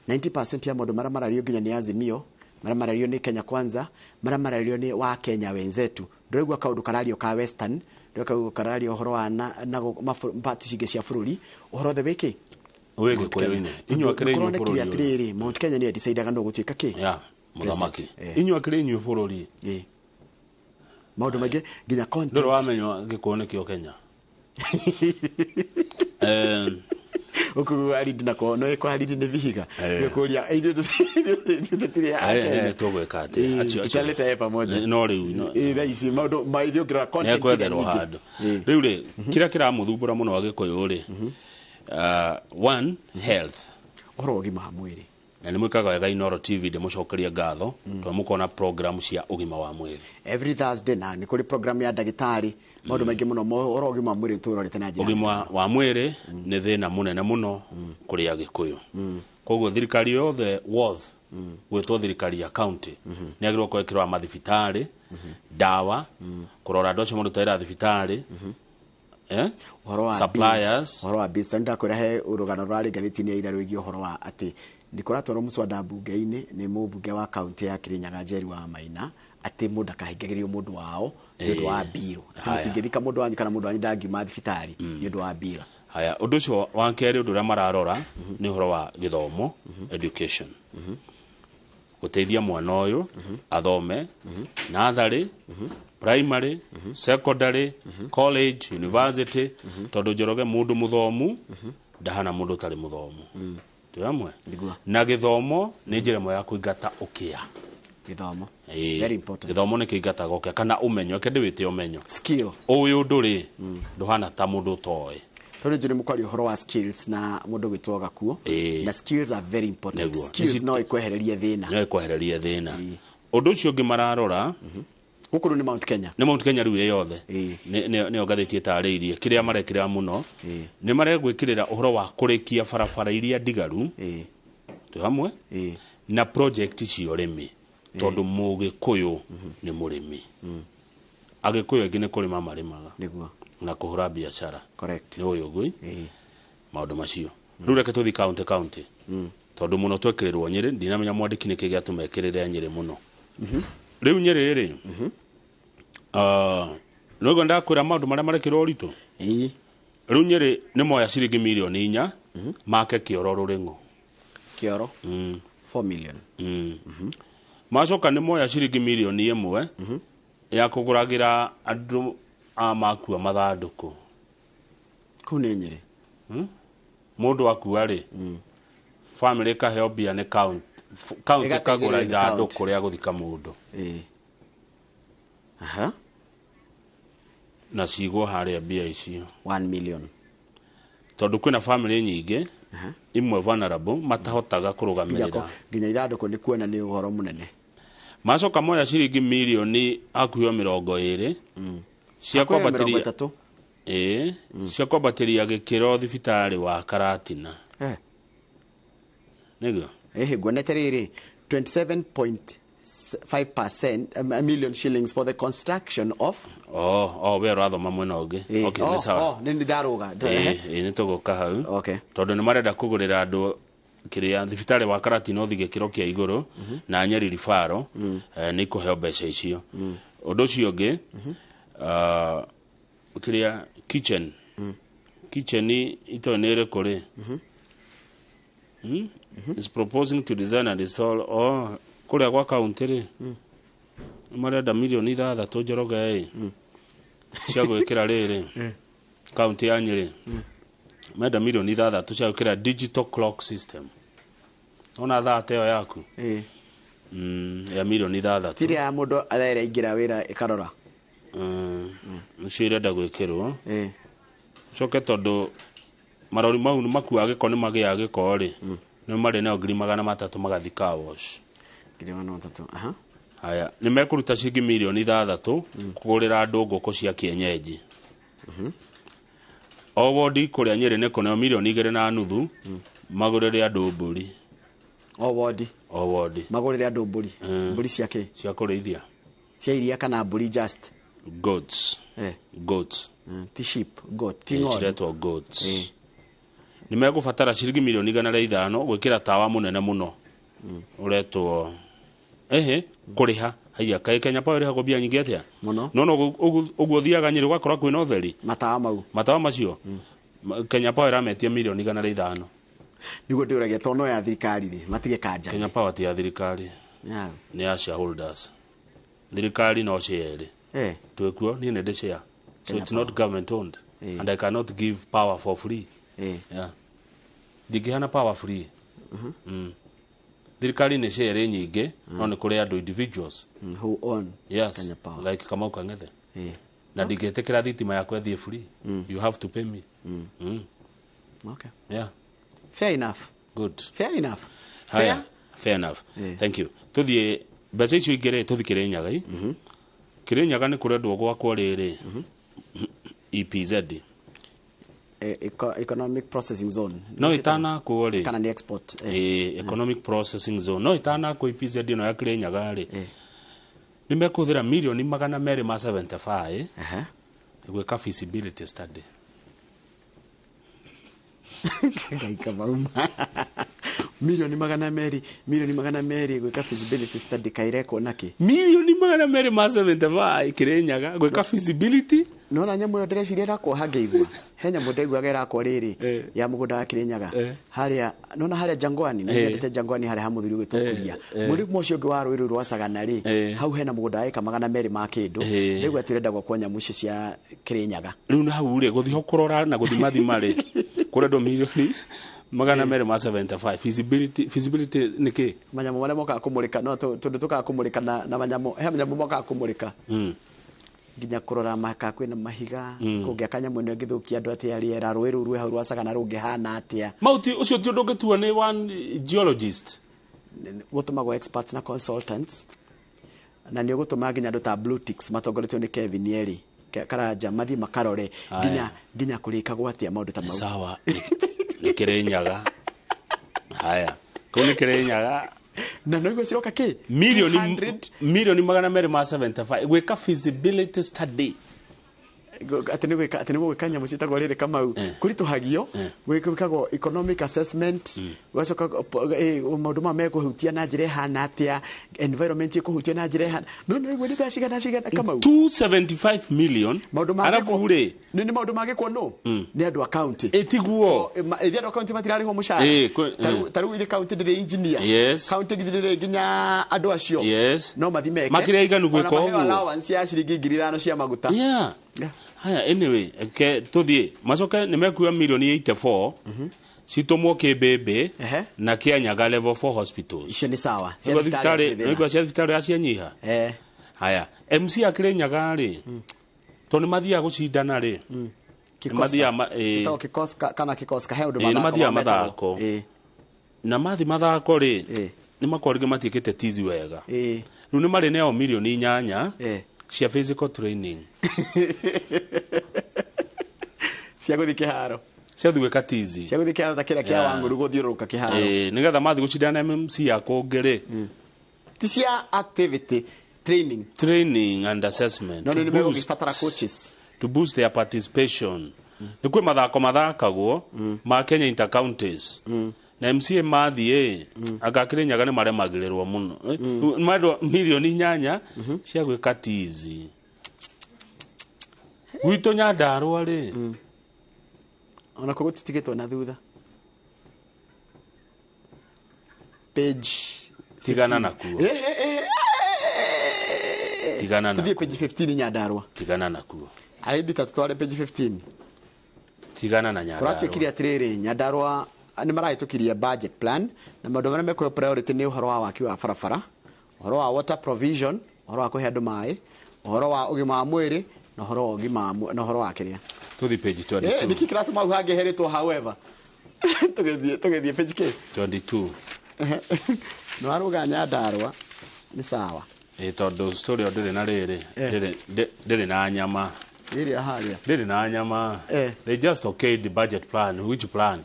90% ya maũndũ marĩa marario nginya nĩ Azimio, marĩa marario nĩ Kenya Kwanza, marĩa marario nĩ wa Kenya wenzetu, ndũraigua kaũndũ karario ka Western, ndũraigua kaũndũ karario ũhoro wa na party cingĩ cia bũrũri, ũhoro othe wĩkĩ? Wĩ gĩkũyũ-inĩ. Inyuĩ akĩrĩ inyuĩ Kũronekire bũrũri ũyũ. atĩrĩrĩ, Mount Kenya nĩyo decidaga nũ gũtuĩka kĩ? Ya mũthamaki. President. Inyuĩ akĩrĩ inyuĩ bũrũri. Maũndũ maingĩ nginya content. Ndũrĩ wamenya gĩkũyũ nĩkĩo Kenya? Ũkũgua aridi nako no ĩko aridi nĩ vihiga. Nĩkũria ithuĩ tũtirĩ a Kenya. Tũgwĩka atĩa? Tutaleta pamoja. No rĩu Ĩĩ, thaa ici maũndũ ma ithuĩ ũngĩrora content iria nĩekwetherwo nyingĩ. handũ. Rĩu rĩ, kĩrĩa kĩramũthumbũra mũno agĩkũyũ rĩ, one, health. Ũhoro wa ũgima wa mwĩrĩ. Na nĩ mwĩkaga wega Inooro TV, ndĩmũcokerie ngatho tondũ mũkona program cia ũgima wa mwĩrĩ. Every Thursday, na nĩ kũrĩ program ya ndagĩtarĩ, maũndũ maingĩ mũno ũhoro wa ũgima wa mwĩrĩ tũrorete na njĩra Ũgima wa mwĩrĩ nĩ thĩna mũnene mũno kũrĩ agĩkũyũ, koguo thirikari yothe worth gwĩtwo thirikari ya county nĩ agĩrĩirwo gũkorwo ĩkĩrora mathibitarĩ, ndawa, kũrora andũ acio marutaga wĩra thibitarĩ, eh? Ũhoro wa Suppliers. bills, ũhoro wa bills, tondũ ndakwĩra he rũgano rũrarĩ ngathĩti-inĩ ya ira rwĩgiĩ ũhoro wa atĩ nĩ kũratwarwo mũswada mbunge-inĩ nĩ mũmbunge wa kaunti ya Kirinyaga, Njeri wa Maina, atĩ mũndũ akahingagĩrio mũndũ wao nĩ ũndũ wa mbirũ, atĩ mũtingĩthika mũndũ wanyu kana mũndũ wanyu ndangiuma thibitarĩ nĩ ũndũ wa mbirũ. Haya, ũndũ ũcio wa kerĩ, ũndũ ũrĩa mararora nĩ ũhoro wa gĩthomo, education, gũteithia mwana ũyũ athome natharĩ, primary, secondary, college, university, tondũ Njoroge, mũndũ mũthomu ndahana mũndũ ũtarĩ mũthomu. Twĩ hamwe? Na gĩthomo nĩ njĩra ĩmwe ya kũingata ũkĩa. Gĩthomo. Ĩĩ. Very important. Gĩthomo nĩ kĩingataga ũkĩa kana ũmenyo, eke ndĩwĩte ũmenyo. Skill. Ũĩ ũndũ rĩ, ndũhana ta mũndũ ũtoĩ. Tondũ njũĩ nĩ mũkwaria ũhoro wa skills na mũndũ gwĩtwo Gakuo, na skills are very important. Nĩguo. Skills no ikwehererie thĩna. No ĩkwehererie thĩna. Ũndũ ũcio ũngĩ mararora gũkũ rĩu nĩ Mount Kenya. Nĩ Mount Kenya rĩu ĩ yothe. Nĩyo ngathĩti ĩtarĩirie kĩrĩa marekĩrĩra mũno, nĩ maregwĩkĩrĩra ũhoro wa kũrĩkia barabara iria ndigaru. Twĩ hamwe? Na project cia ũrĩmi, tondũ mũgĩkũyũ nĩ mũrĩmi. Agĩkũyũ aingĩ nĩ kũrĩma marĩmaga nĩguo na kũhũra biacara. Correct. Nĩ ũyũ ũguo maũndũ macio. Rĩu reke tũthiĩ county county, tondũ mũno twekĩrĩrwo Nyĩrĩ. Ndinamenya mwandĩki nĩkĩ gĩatũma ekĩrĩre Nyĩrĩ mũno. Rĩu Nyĩrĩ rĩ, nĩguo ndakwĩra maũndũ marĩa marekĩrwo ũritũ. Rĩu Nyĩrĩ nĩ moya ciringi mirioni 4 make kĩoro rũrĩng'o. Kĩoro 4 million. Macoka nĩ moya ciringi mirioni 1 ya kũgũragĩra andũ a makua mathandũkũ. Kũu nĩ Nyĩrĩ. Mũndũ akua rĩ, family ĩkaheo mbia nĩ county, county ĩkagũra Ĩgateithĩrĩrio nĩ ithandũkũ county. rĩa gũthika mũndũ. Aha. Na cigwo harĩa mbia icio. 1 million. Tondũ kwĩna family nyingĩ imwe vulnerable matahotaga kũrũgamĩrĩra. Nginya ithandũkũ nĩ kuona nĩ ũhoro mũnene. Macoka moya ciringi mirioni hakuhĩ 20 cia Hakuhĩ kwambatĩria 30. Ĩĩ, cia kwambatĩria gĩkĩro thibitarĩ wa Karatina. Nĩguo? Ĩhĩ, nguonete rĩrĩ 27.5% million shillings for the construction of. Oh, we ũrathoma mwena ũngĩ. Okay, nĩ sawa. Oh, nĩ ndarũga. Ĩĩ, nĩ tũgũka hau. Okay. Tondũ nĩ marenda kũgũrĩra andũ kĩrĩa thibitarĩ wa Karatina ũthiĩ gĩkĩro kĩa igũrũ na Nyeri Rifaro, nĩ ikũheo mbeca icio. Ũndũ ũcio ũngĩ, kĩrĩa kitchen. Kitchen itoĩ nĩ ĩrĩkũ rĩ? Is proposing to design and install, oh, kũrĩa gwa county rĩ, nĩ marenda mirioni 6 Njoroge ĩ cia gwĩkĩra rĩrĩ kaunti ya Nyĩrĩ, menda mirioni 6 cia gwĩkĩra digital clock system. Ona thaa ta ĩyo yaku ya mirioni 6. Tiri ya mũndũ arera ingĩra wĩra ĩkarora. Nĩcio irenda gwĩkĩrwo. Coke tondũ marori mau nĩ makuaga gĩko, nĩ magĩaga gĩko rĩ, nĩ marĩ nayo 300,000 magathiĩ car wash. 300,000. Aha. Haya, nĩ mekũruta ciringi mirioni 6 kũgũrĩra andũ ngũkũ cia kienyeji. O wodi kũrĩa Nyĩrĩ nĩ kũneo mirioni 2.5 magũrĩre andũ mbũri. O wodi. O wodi. Magũrĩre andũ mbũri. Mbũri cia kĩ? Cia kũrĩithia. Cia iria kana mbũri just? Goats. Goats. Ti sheep, goat, ti ng'ondu. Ciretwo goats. Nĩ megũbatara ciringi mirioni 105 gwĩkĩra tawa mũnene mũno ũretwo ehe kũrĩha. Haiya, kaĩ Kenya Power ĩrĩhagwo mbia nyingĩ atĩa? Mũno. No ũguo ũthiaga Nyĩrĩ ũgakora kwĩna ũtheri. Matawa mau. Matawa macio. Kenya Power ĩrametia mirioni 105. Nĩguo ndĩũragia tondũ no ya thirikari rĩ, matige kanja. Kenya Power ti ya thirikari. Nĩ ya shareholders. Thirikari no share ĩrĩ. Twĩkuo niĩ nĩ ndĩ share. So Kenya it's not government owned. And I cannot give power for free. Yeah. Ndingĩheana power free. Thirikari nĩ share nyingĩ, no nĩ kũrĩ andũ individuals. Who own Yes. Kenya Power. Like Kamau Kang'ethe. Na ndingĩtĩkĩra thitima yakwa ĩthiĩ free. You have to pay me. Okay. Yeah. Fair enough. Good. Fair enough. Haya. Fair? Fair enough. Thank you. Tuthiĩ mbeca icio ingĩ rĩ, tũthiĩ Kĩrĩnyaga ĩ. Kĩrĩnyaga nĩ kũrendwo gwakwo rĩrĩ EPZ. Economic Processing Zone. No ĩtanakwo rĩ. Kana nĩ export. Economic Processing Zone. No ĩtanakwo EPZ ĩno ya Kĩrĩnyaga rĩ. Nĩ mekũhũthĩra mirioni 275 gwĩka feasibility study. Ngai kamauma. Milioni 200, milioni 200 gwĩka feasibility study kairekwo naki? Milioni 275 Kĩrĩnyaga gwĩka feasibility. Nona nyamũ ĩyo ndĩreciria ĩrakwo hangĩigua. He nyamũ ndaiguaga ĩrakwo rĩrĩ ya mũgũnda wa Kĩrĩnyaga. Harĩa nona harĩa Jangwani, nĩ nyendete Jangwani harĩa ha mũthuri ũgwĩtwo Kuria. Mũrĩmo ũcio ũngĩ wa rũĩ rũu rwa Sagana rĩ, hau hena mũgũnda wa ĩka 200 ma kĩndũ. Rĩu atĩ ũrenda gwakwo nyamũ icio cia Kĩrĩnyaga. Rĩu na hau rĩ, gũthiĩ ho kũrora na gũthimathima rĩ, kũrendwo milioni 275. Feasibility nĩ kĩ? Manyamũ marĩa mokaga kũmũrĩka, no tondũ tũkaga kũmũrĩka na manyamũ, he manyamũ mokaga kũmũrĩka. Nginya kũrora maka kwĩna mahiga, kũngĩaka nyamũ ĩno ĩngĩthũkia andũ atĩa rĩera, rũĩ rũu rwĩ hau rwa Sagana rũngĩhana atĩa. Mauti ũcio ti ũndũ ũngĩtuo nĩ one geologist. Gũtũmagwo experts na consultants. Na nĩ ũgũtũma nginya andũ ta Blue Ticks matongoretio nĩ Kevin Eri Karanja mathiĩ makarore nginya kũrĩkagwo atĩa maũndũ ta mau. Sawa, nĩ Kĩrĩnyaga. Haya, kũu nĩ Kĩrĩnyaga. Na no igua ciroka kĩ? Milioni 275 gwĩka feasibility study. Atĩ nĩ gwĩka, atĩ nĩ gũgwĩka nyamũ ciĩtagwo rĩrĩ, Kamau, kũritũhagio, gwĩkagwo economic assessment, gũgacoka maũndũ maya mekũhutia na njĩra ĩhana atĩa, environment ĩkũhutia na njĩra ĩhana, no nĩ rĩu nĩ mbeca cigana cigana, Kamau? 275 million. Maũndũ Arabu rĩ, nĩ maũndũ mangĩkwo no nĩ andũ a county. Ĩtiguo. Ithuĩ andũ a county matirarĩhwo mũcara. Ta rĩu ithe county ndĩrĩ engineer, county ndĩrĩ nginya andũ acio, no mathi meke. Makĩrĩ aiganu Ona gwĩka maheo ũguo. allowance ya ciringi 5,000 cia maguta. Yeah. Haya, anyway, ke tuthiĩ macoke nĩ mekuoya milioni 84 citumwo Kĩmbĩmbĩ na Kĩanyaga level 4 hospitals. Icio nĩ sawa. Cia Nĩguo thibitarĩ thibitarĩ hatirĩ thĩna. nĩguo cia thibitarĩ acianyiha. Haya, MC akĩrĩ rĩ, tondũ nĩ mathiaga gũcindana rĩ, nĩ Kikosa. mathiaga Gĩtagwo kikoska kana kikoska, he ũndũ nĩ mathako mathiaga metagwo. mathako na mathi mathako rĩ, nĩ makorwo rĩngĩ matiĩkĩte tizi wega. Rĩu nĩ marĩ neo milioni 8 cia physical training. Cia gũthiĩ kĩharo. Cia gwĩka tizi. Cia gũthiĩ kĩharo ta kĩrĩa kĩa Wangũrũ gũthiũrũrũka kĩharo. Nĩgetha mathiĩ gũcindana na MC ya kũngĩ rĩ. Ti cia activity training. Training and assessment No to nĩ boost, megũgĩbatara coaches. to boost their participation. Nĩ kwĩ mathako mathakagwo ma Kenya inter-counties na MCA mathiĩ anga Kĩrĩnyaga nĩ maremagĩrĩrwo mũno. Marendwo milioni 8 cia gwĩka tizi. Gwitũ Nyandarũa rĩ, Ona kũu gũtitigĩtwo na thutha. Page Tigana nakuo. Tigana Tuthiĩ nakuo. Page 15, Nyandarũa. Tigana nakuo. Arĩndita tutware page 15. Tigana na Nyandarũa. Kũratuĩkire atĩrĩrĩ, Nyandarũa nĩ marahĩtũkirie budget plan, na maũndũ marĩa mekũheo priority nĩ ũhoro wa waki wa barabara, ũhoro wa water provision, ũhoro wa kũhe andũ maĩ, ũhoro wa ũgima wa mwĩrĩ, na ũhoro wa ũgima wa na ũhoro wa kĩrĩa. Tũthiĩ page 22. Nĩkĩ kĩratũma hau hangĩ heretwo however? Tũgĩthiĩ page kĩ? 22. Nĩ warũga Nyandarũa nĩ sawa. Tondũ story ĩyo ndĩrĩ na rĩrĩ, ndĩrĩ na nyama. Ĩrĩa harĩa. Ndĩrĩ na nyama. They just okayed the budget plan. Which plan?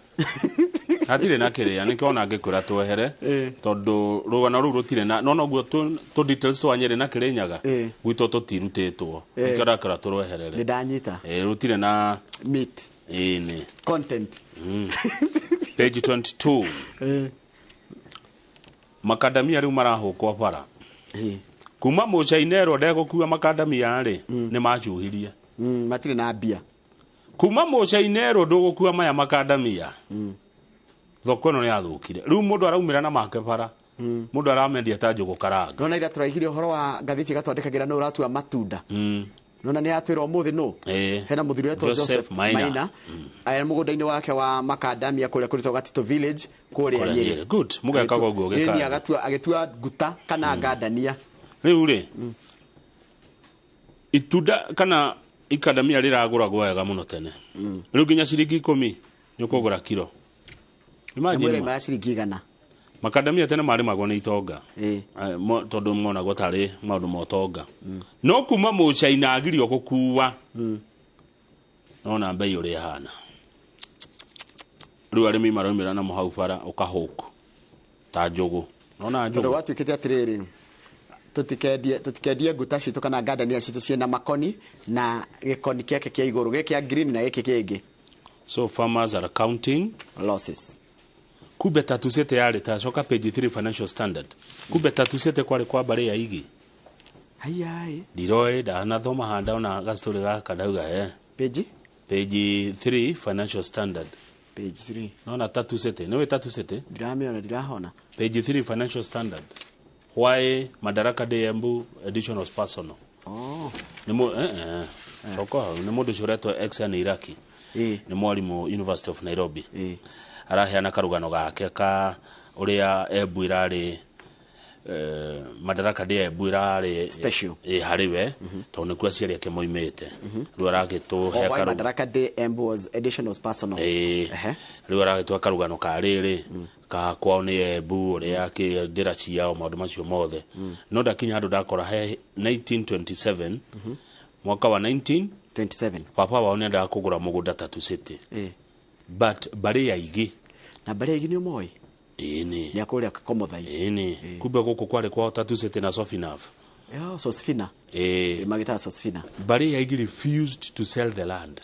Hatirĩ na kĩrĩa, nĩkĩo ona ngĩkwĩra twehere, tondũ rũgano rũu rũtirĩ na no noguo tũ details twa Nyĩrĩ na Kĩrĩnyaga gwitũ tũtirutĩtwo, nĩkĩo ndakĩra tũrweherere. Nĩ ndanyita. Rũtirĩ na meat. Ĩĩ, nĩ content. Page 22. Makadamia rĩu marahũkwo bara kuma mũcaina ndegũkua makadamia rĩ, nĩ macuhirie. Matirĩ na mbia. Kuma mũcaina erwo ndũgũkua maya makadamia, thoko ĩno nĩ yathũkire. Rĩu mũndũ araumĩra na make bara, mũndũ aramendia ta njũgũ karanga. Nona ira tũraigire ũhoro wa ngathĩti ĩgatwandĩkagĩra nũ ũratua matunda. Nona nĩ yatwĩra ũmũthĩ nũ hena mũthuri wetwo Joseph Joseph Maina. Maina aya mũgũnda-inĩ wake wa makadamia kũrĩa kũrĩtwo Gatito village kũrĩa Kũrĩa Nyĩrĩ. Nyĩrĩ. Good. Mũgekaga ũguo Ĩĩ, gĩkaya. agĩtua nguta kana ngandania. Rĩu rĩ, itunda kana ikadamia rĩragũragwo wega mũno tene, rĩu nginya ciringi 10 nĩ ũkũgũra kiro. Imagine. Ĩmwe ya ciringi 100. Makadamia tene marĩmagwo nĩ itonga. Tondũ monagwo tarĩ maũndũ ma ũtonga, no kuma mũcaina agirio gũkua, nona mbei ũrĩa ĩhana rĩu, arĩmi maraumĩra namo hau bara ũkahũku ta njũgũ, nona Tondũ njũgũ. Gwatuĩkĩte atĩrĩrĩ, tũtikendie nguta citũ kana ngandania citũ ciĩna makoni na gĩkoni kĩake kĩa igũrũ, gĩkĩ kĩa green na gĩkĩ kĩngĩ. So farmers are counting losses. Kumbe Tatu City yarĩ ta, coka page 3, Financial Standard, kumbe Tatu City kwarĩ kwa mbarĩ ya Igi. Haiai. Ndiroĩ, ndanathoma handa ona gastori gaka ndauga he. Page? Page 3, Financial Standard. Page 3. Nona Tatu City, nĩwĩ Tatu City? Ndiramĩona, ndirahona. Page 3, Financial Standard. Why Madaraka Day Embu edition was personal. Oh. Nĩ coko hau nĩ mũndũ ũcio ũretwo Exan Iraki, nĩ mwarimũ University of Nairobi, araheana karũgano gake ka ũrĩa Embu ĩrarĩ, Madaraka Day Embu ĩrarĩ special harĩ we, tondũ nĩkuo aciari ake moimĩte. Rĩu aragĩtũhe Oh, why Madaraka Day Embu was edition was personal. Rĩu aragĩtũhe karũgano ka rĩrĩ ka kwao nĩ Embu, ũrĩa ndĩra ciao, maũndũ macio mothe. No ndakinya handũ ndakora he 1927, mwaka wa 1927, papa wao nĩendaga kũgũra mũgũnda Tatu City, but mbarĩ ya Igi. Na mbarĩ ya Igi nĩ ũmoĩ? Ĩĩ, nĩ. Nĩ akũrĩa Komothai. Ĩĩ, nĩ. Kumbe gũkũ kwarĩ kwao Tatu City na Sofinaf. Yo, Sosfina. Magĩtaga Sosfina. Mbarĩ ya Igi refused to sell the land.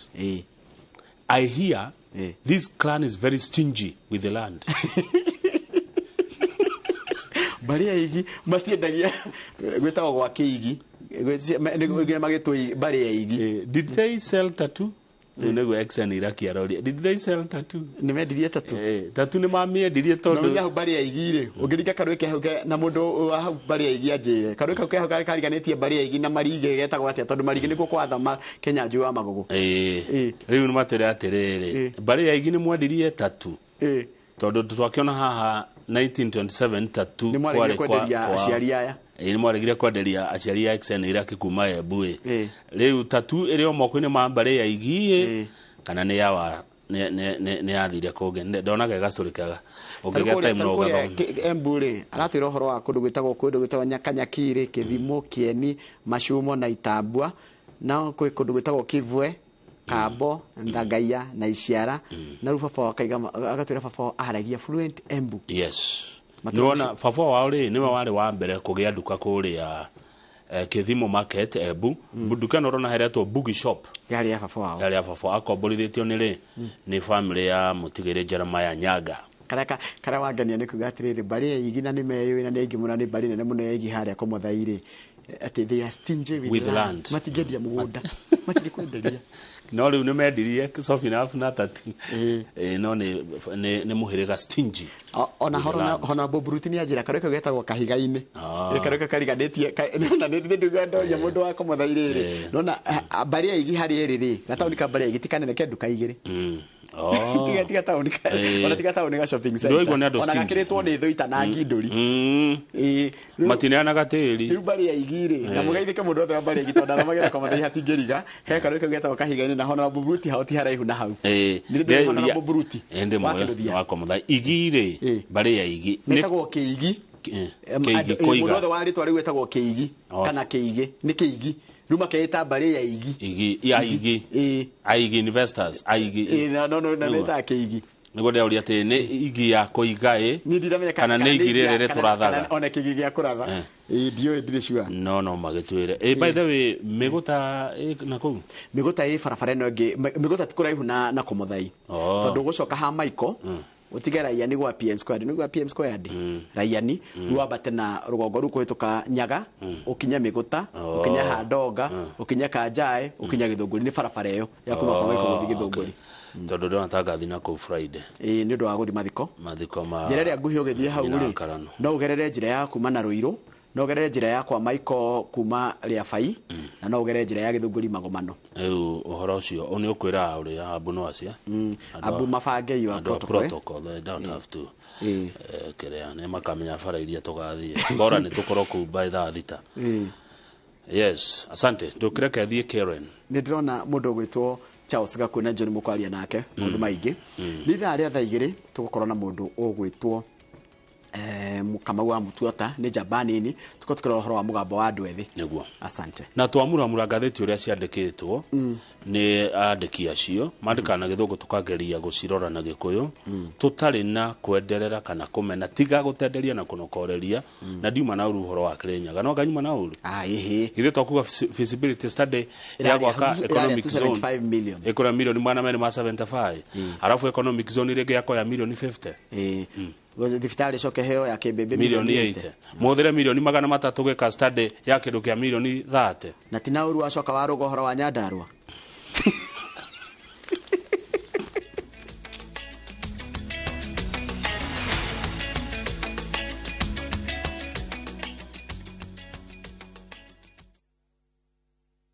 I hear this clan is very stingy with the land. Mbarĩ ya Igi matiendagia, gwĩtagwo gwa Kĩigi, magĩtwo mbarĩ ya Igi. Did they sell tattoo? Rĩu nĩguo Exen Iraki aroria. Did they sell tattoo? Nĩ mendirie tattoo. Tattoo nĩ mamiendirie tondũ tondũ hau mbarĩ ya Igi rĩ, ũngĩringa karũĩ ke hau na mũndũ wa hau mbarĩ ya Igi anjĩre karũĩ kau ke hau kariganĩtie mbarĩ ya Igi na Marige getagwo atĩa, tondũ Marige nĩkuo kwathama Kenya njũĩ wa Magogo. Rĩu nĩ matwĩre atĩrĩrĩ, mbarĩ ya Igi nĩ mwendirie tattoo tondũ twakĩona haha 1927 tattoo Nĩ mwaregire kwenderia aciari aya. Nĩ mwaregire kwenderia aciari a Exen Iraki kuma Embu. Rĩu tattoo ĩrĩ o moko-inĩ ma mbarĩ ya Igi kana nĩ yawa nĩ yathire kũngĩ. Ndonaga gastori kega ũngĩgĩa time no ũgathoma. Embu rĩ, aratwĩra ũhoro wa kũndũ gwĩtagwo Nyakanyakiri, Kĩthimo, Kĩeni, Macumo na Itambua, na kwĩ kũndũ gwĩtagwo Kivwe, Kambo, Nthangaia na Iciara. Na rĩu baba wao akaiga, agatwĩra baba wao aragia fluent Embu. Yes. Nĩwona baba wao rĩ, nĩwe warĩ wa mbere kũgĩa nduka kũrĩa Kĩthimo Market Embu. Nduka ĩno ũrona heretwo Boogie Shop yarĩ ya baba wao. Yarĩ ya baba wao, akomborithĩtio nĩ rĩ, nĩ family ya mũtigĩrĩ Jeremiah Nyaga. Karĩa wangenia nĩ kuga atĩrĩrĩ, mbarĩ ya Igi na nĩ meyũĩ na nĩ aingĩ mũno, nĩ mbarĩ nene mũno ya Igi harĩa Komothai rĩ, atĩ they are stingy with land. Matingĩendia mũgũnda, matingĩkwenderia. No rĩu nĩ mendirie Sofina na tattoo. No nĩ mũhĩrĩga stingy. Ona Honorable Bruti nĩ anjĩra karũĩ kau getagwo Kahiga-inĩ. Karũĩ kau kariganĩtie na nĩ nduga ndoria mũndũ wa Komothai rĩrĩ. Nona mbarĩ ya Igi harĩa ĩrĩ rĩ, gataũni ka mbarĩ ya Igi ti kanene ke nduka igĩrĩ. Tiga taũni ona tiga taũni ga shopping center. Ona gakĩrĩtwo nĩ Thũita na Ngindũri. Matineanaga tĩri. Rĩu mbarĩ ya Igi rĩ, na mũgeithĩke mũndũ wothe wa mbarĩ ya Igi tondũ athomagĩra Komothai hatingĩriga, he karũĩ kau getagwo Kahiga-inĩ na Honorable Bruti hao ti haraihu na hau. Nĩ ndĩ Honorable Bruti wa Kĩnũthia. Wa Komothai. Igi rĩ, mbarĩ ya Igi metagwo Kĩigi. Mũndũ wothe wa rĩtwa rĩu etagwo Kĩigi kana Kĩigĩ, nĩ Kĩigi. Rĩu makeĩta mbarĩ ya Igi. Igi ya Igi. Aigi investors, Aigi. No metaga Kĩigi. Nĩguo ndĩrauria atĩ nĩ Igi ya kũiga ĩ, kana nĩ Igi rĩrĩ rĩtũrathaga. Ona Kĩigi gĩa kũratha. Ndiũĩ, ndirĩ sure. No magĩtwĩre. By the way, Mĩgũta na kũu? Mĩgũta ĩ barabara ĩno ĩngĩ. Mĩgũta ti kũraihu na Komothai. Tondũ ũgũcoka ha Maiko, utige Raiani gwa PM Squared, nĩ gwa PM Squared. Raiani, rĩu wambate na rũgongo rũu kũhĩtũka Nyaga, ũkinye Mĩgũta, ũkinye Handonga, ũkinye Kanjae, ũkinye Gĩthũngũri, nĩ barabara ĩyo ya kuma kwa Maiko gũthiĩ Gĩthũngũri. Tondũ ndĩrona ta ngathiĩ na kũu Friday. Nĩ ũndũ wa gũthiĩ mathiko. Mathiko ma njĩra ĩrĩa nguhĩ ũgĩthiĩ hau rĩ, no ũgerere njĩra ya kuma na Rũirũ, no ũgerere njĩra ya kwa Maiko kuma Rĩabai, na no ũgerere njĩra ya Gĩthũngũri Magomano. Rĩu ũhoro ũcio nĩ ũkwĩra ũrĩa Abu no acia. Abu mabange your protocol. They don't have to. Kĩrĩa nĩ makamenya bara iria tũgathiĩ. Bora nĩ tũkorwo kũu by thaa 6. Yes, asante. Ndũkĩreke thiĩ Karen. Nĩ ndĩrona mũndũ ũgwĩtwo Charles Gakuĩ na John mũkwaria nake maũndũ maingĩ. Nĩ ithaa rĩa thaa 2 tũgũkorwo na mũndũ ũgwĩtwo Kamau wa Mutuota, nĩ njamba nini, tũkorwo tũkĩrora ũhoro wa mũgambo wa andũ ethĩ. Nĩguo. Asante. Na twamuramura ngathĩti ũrĩa ciandĩkĩtwo nĩ andĩki acio, mandĩkaga na Gĩthũngũ tũkageria gũcirora na Gĩkũyũ, tũtarĩ na kwenderera kana kũmena, tiga gũtenderia na kũnokoreria, na ndiuma na ũru ũhoro wa Kĩrĩnyaga, no nganyuma na ũru. Ithuĩ twakuga feasibility study ya gwaka economic zone ĩkũrĩa milioni 275, arabu economic zone rĩngĩ yakoya milioni 50. Thibitarĩ coke heo ya kĩmbĩmbĩ milioni 80. Mũhũthĩre milioni 300 gwĩka study ya kĩndũ kĩa milioni 30. Na ti na ũru wacoka warũga ũhoro wa Nyandarua.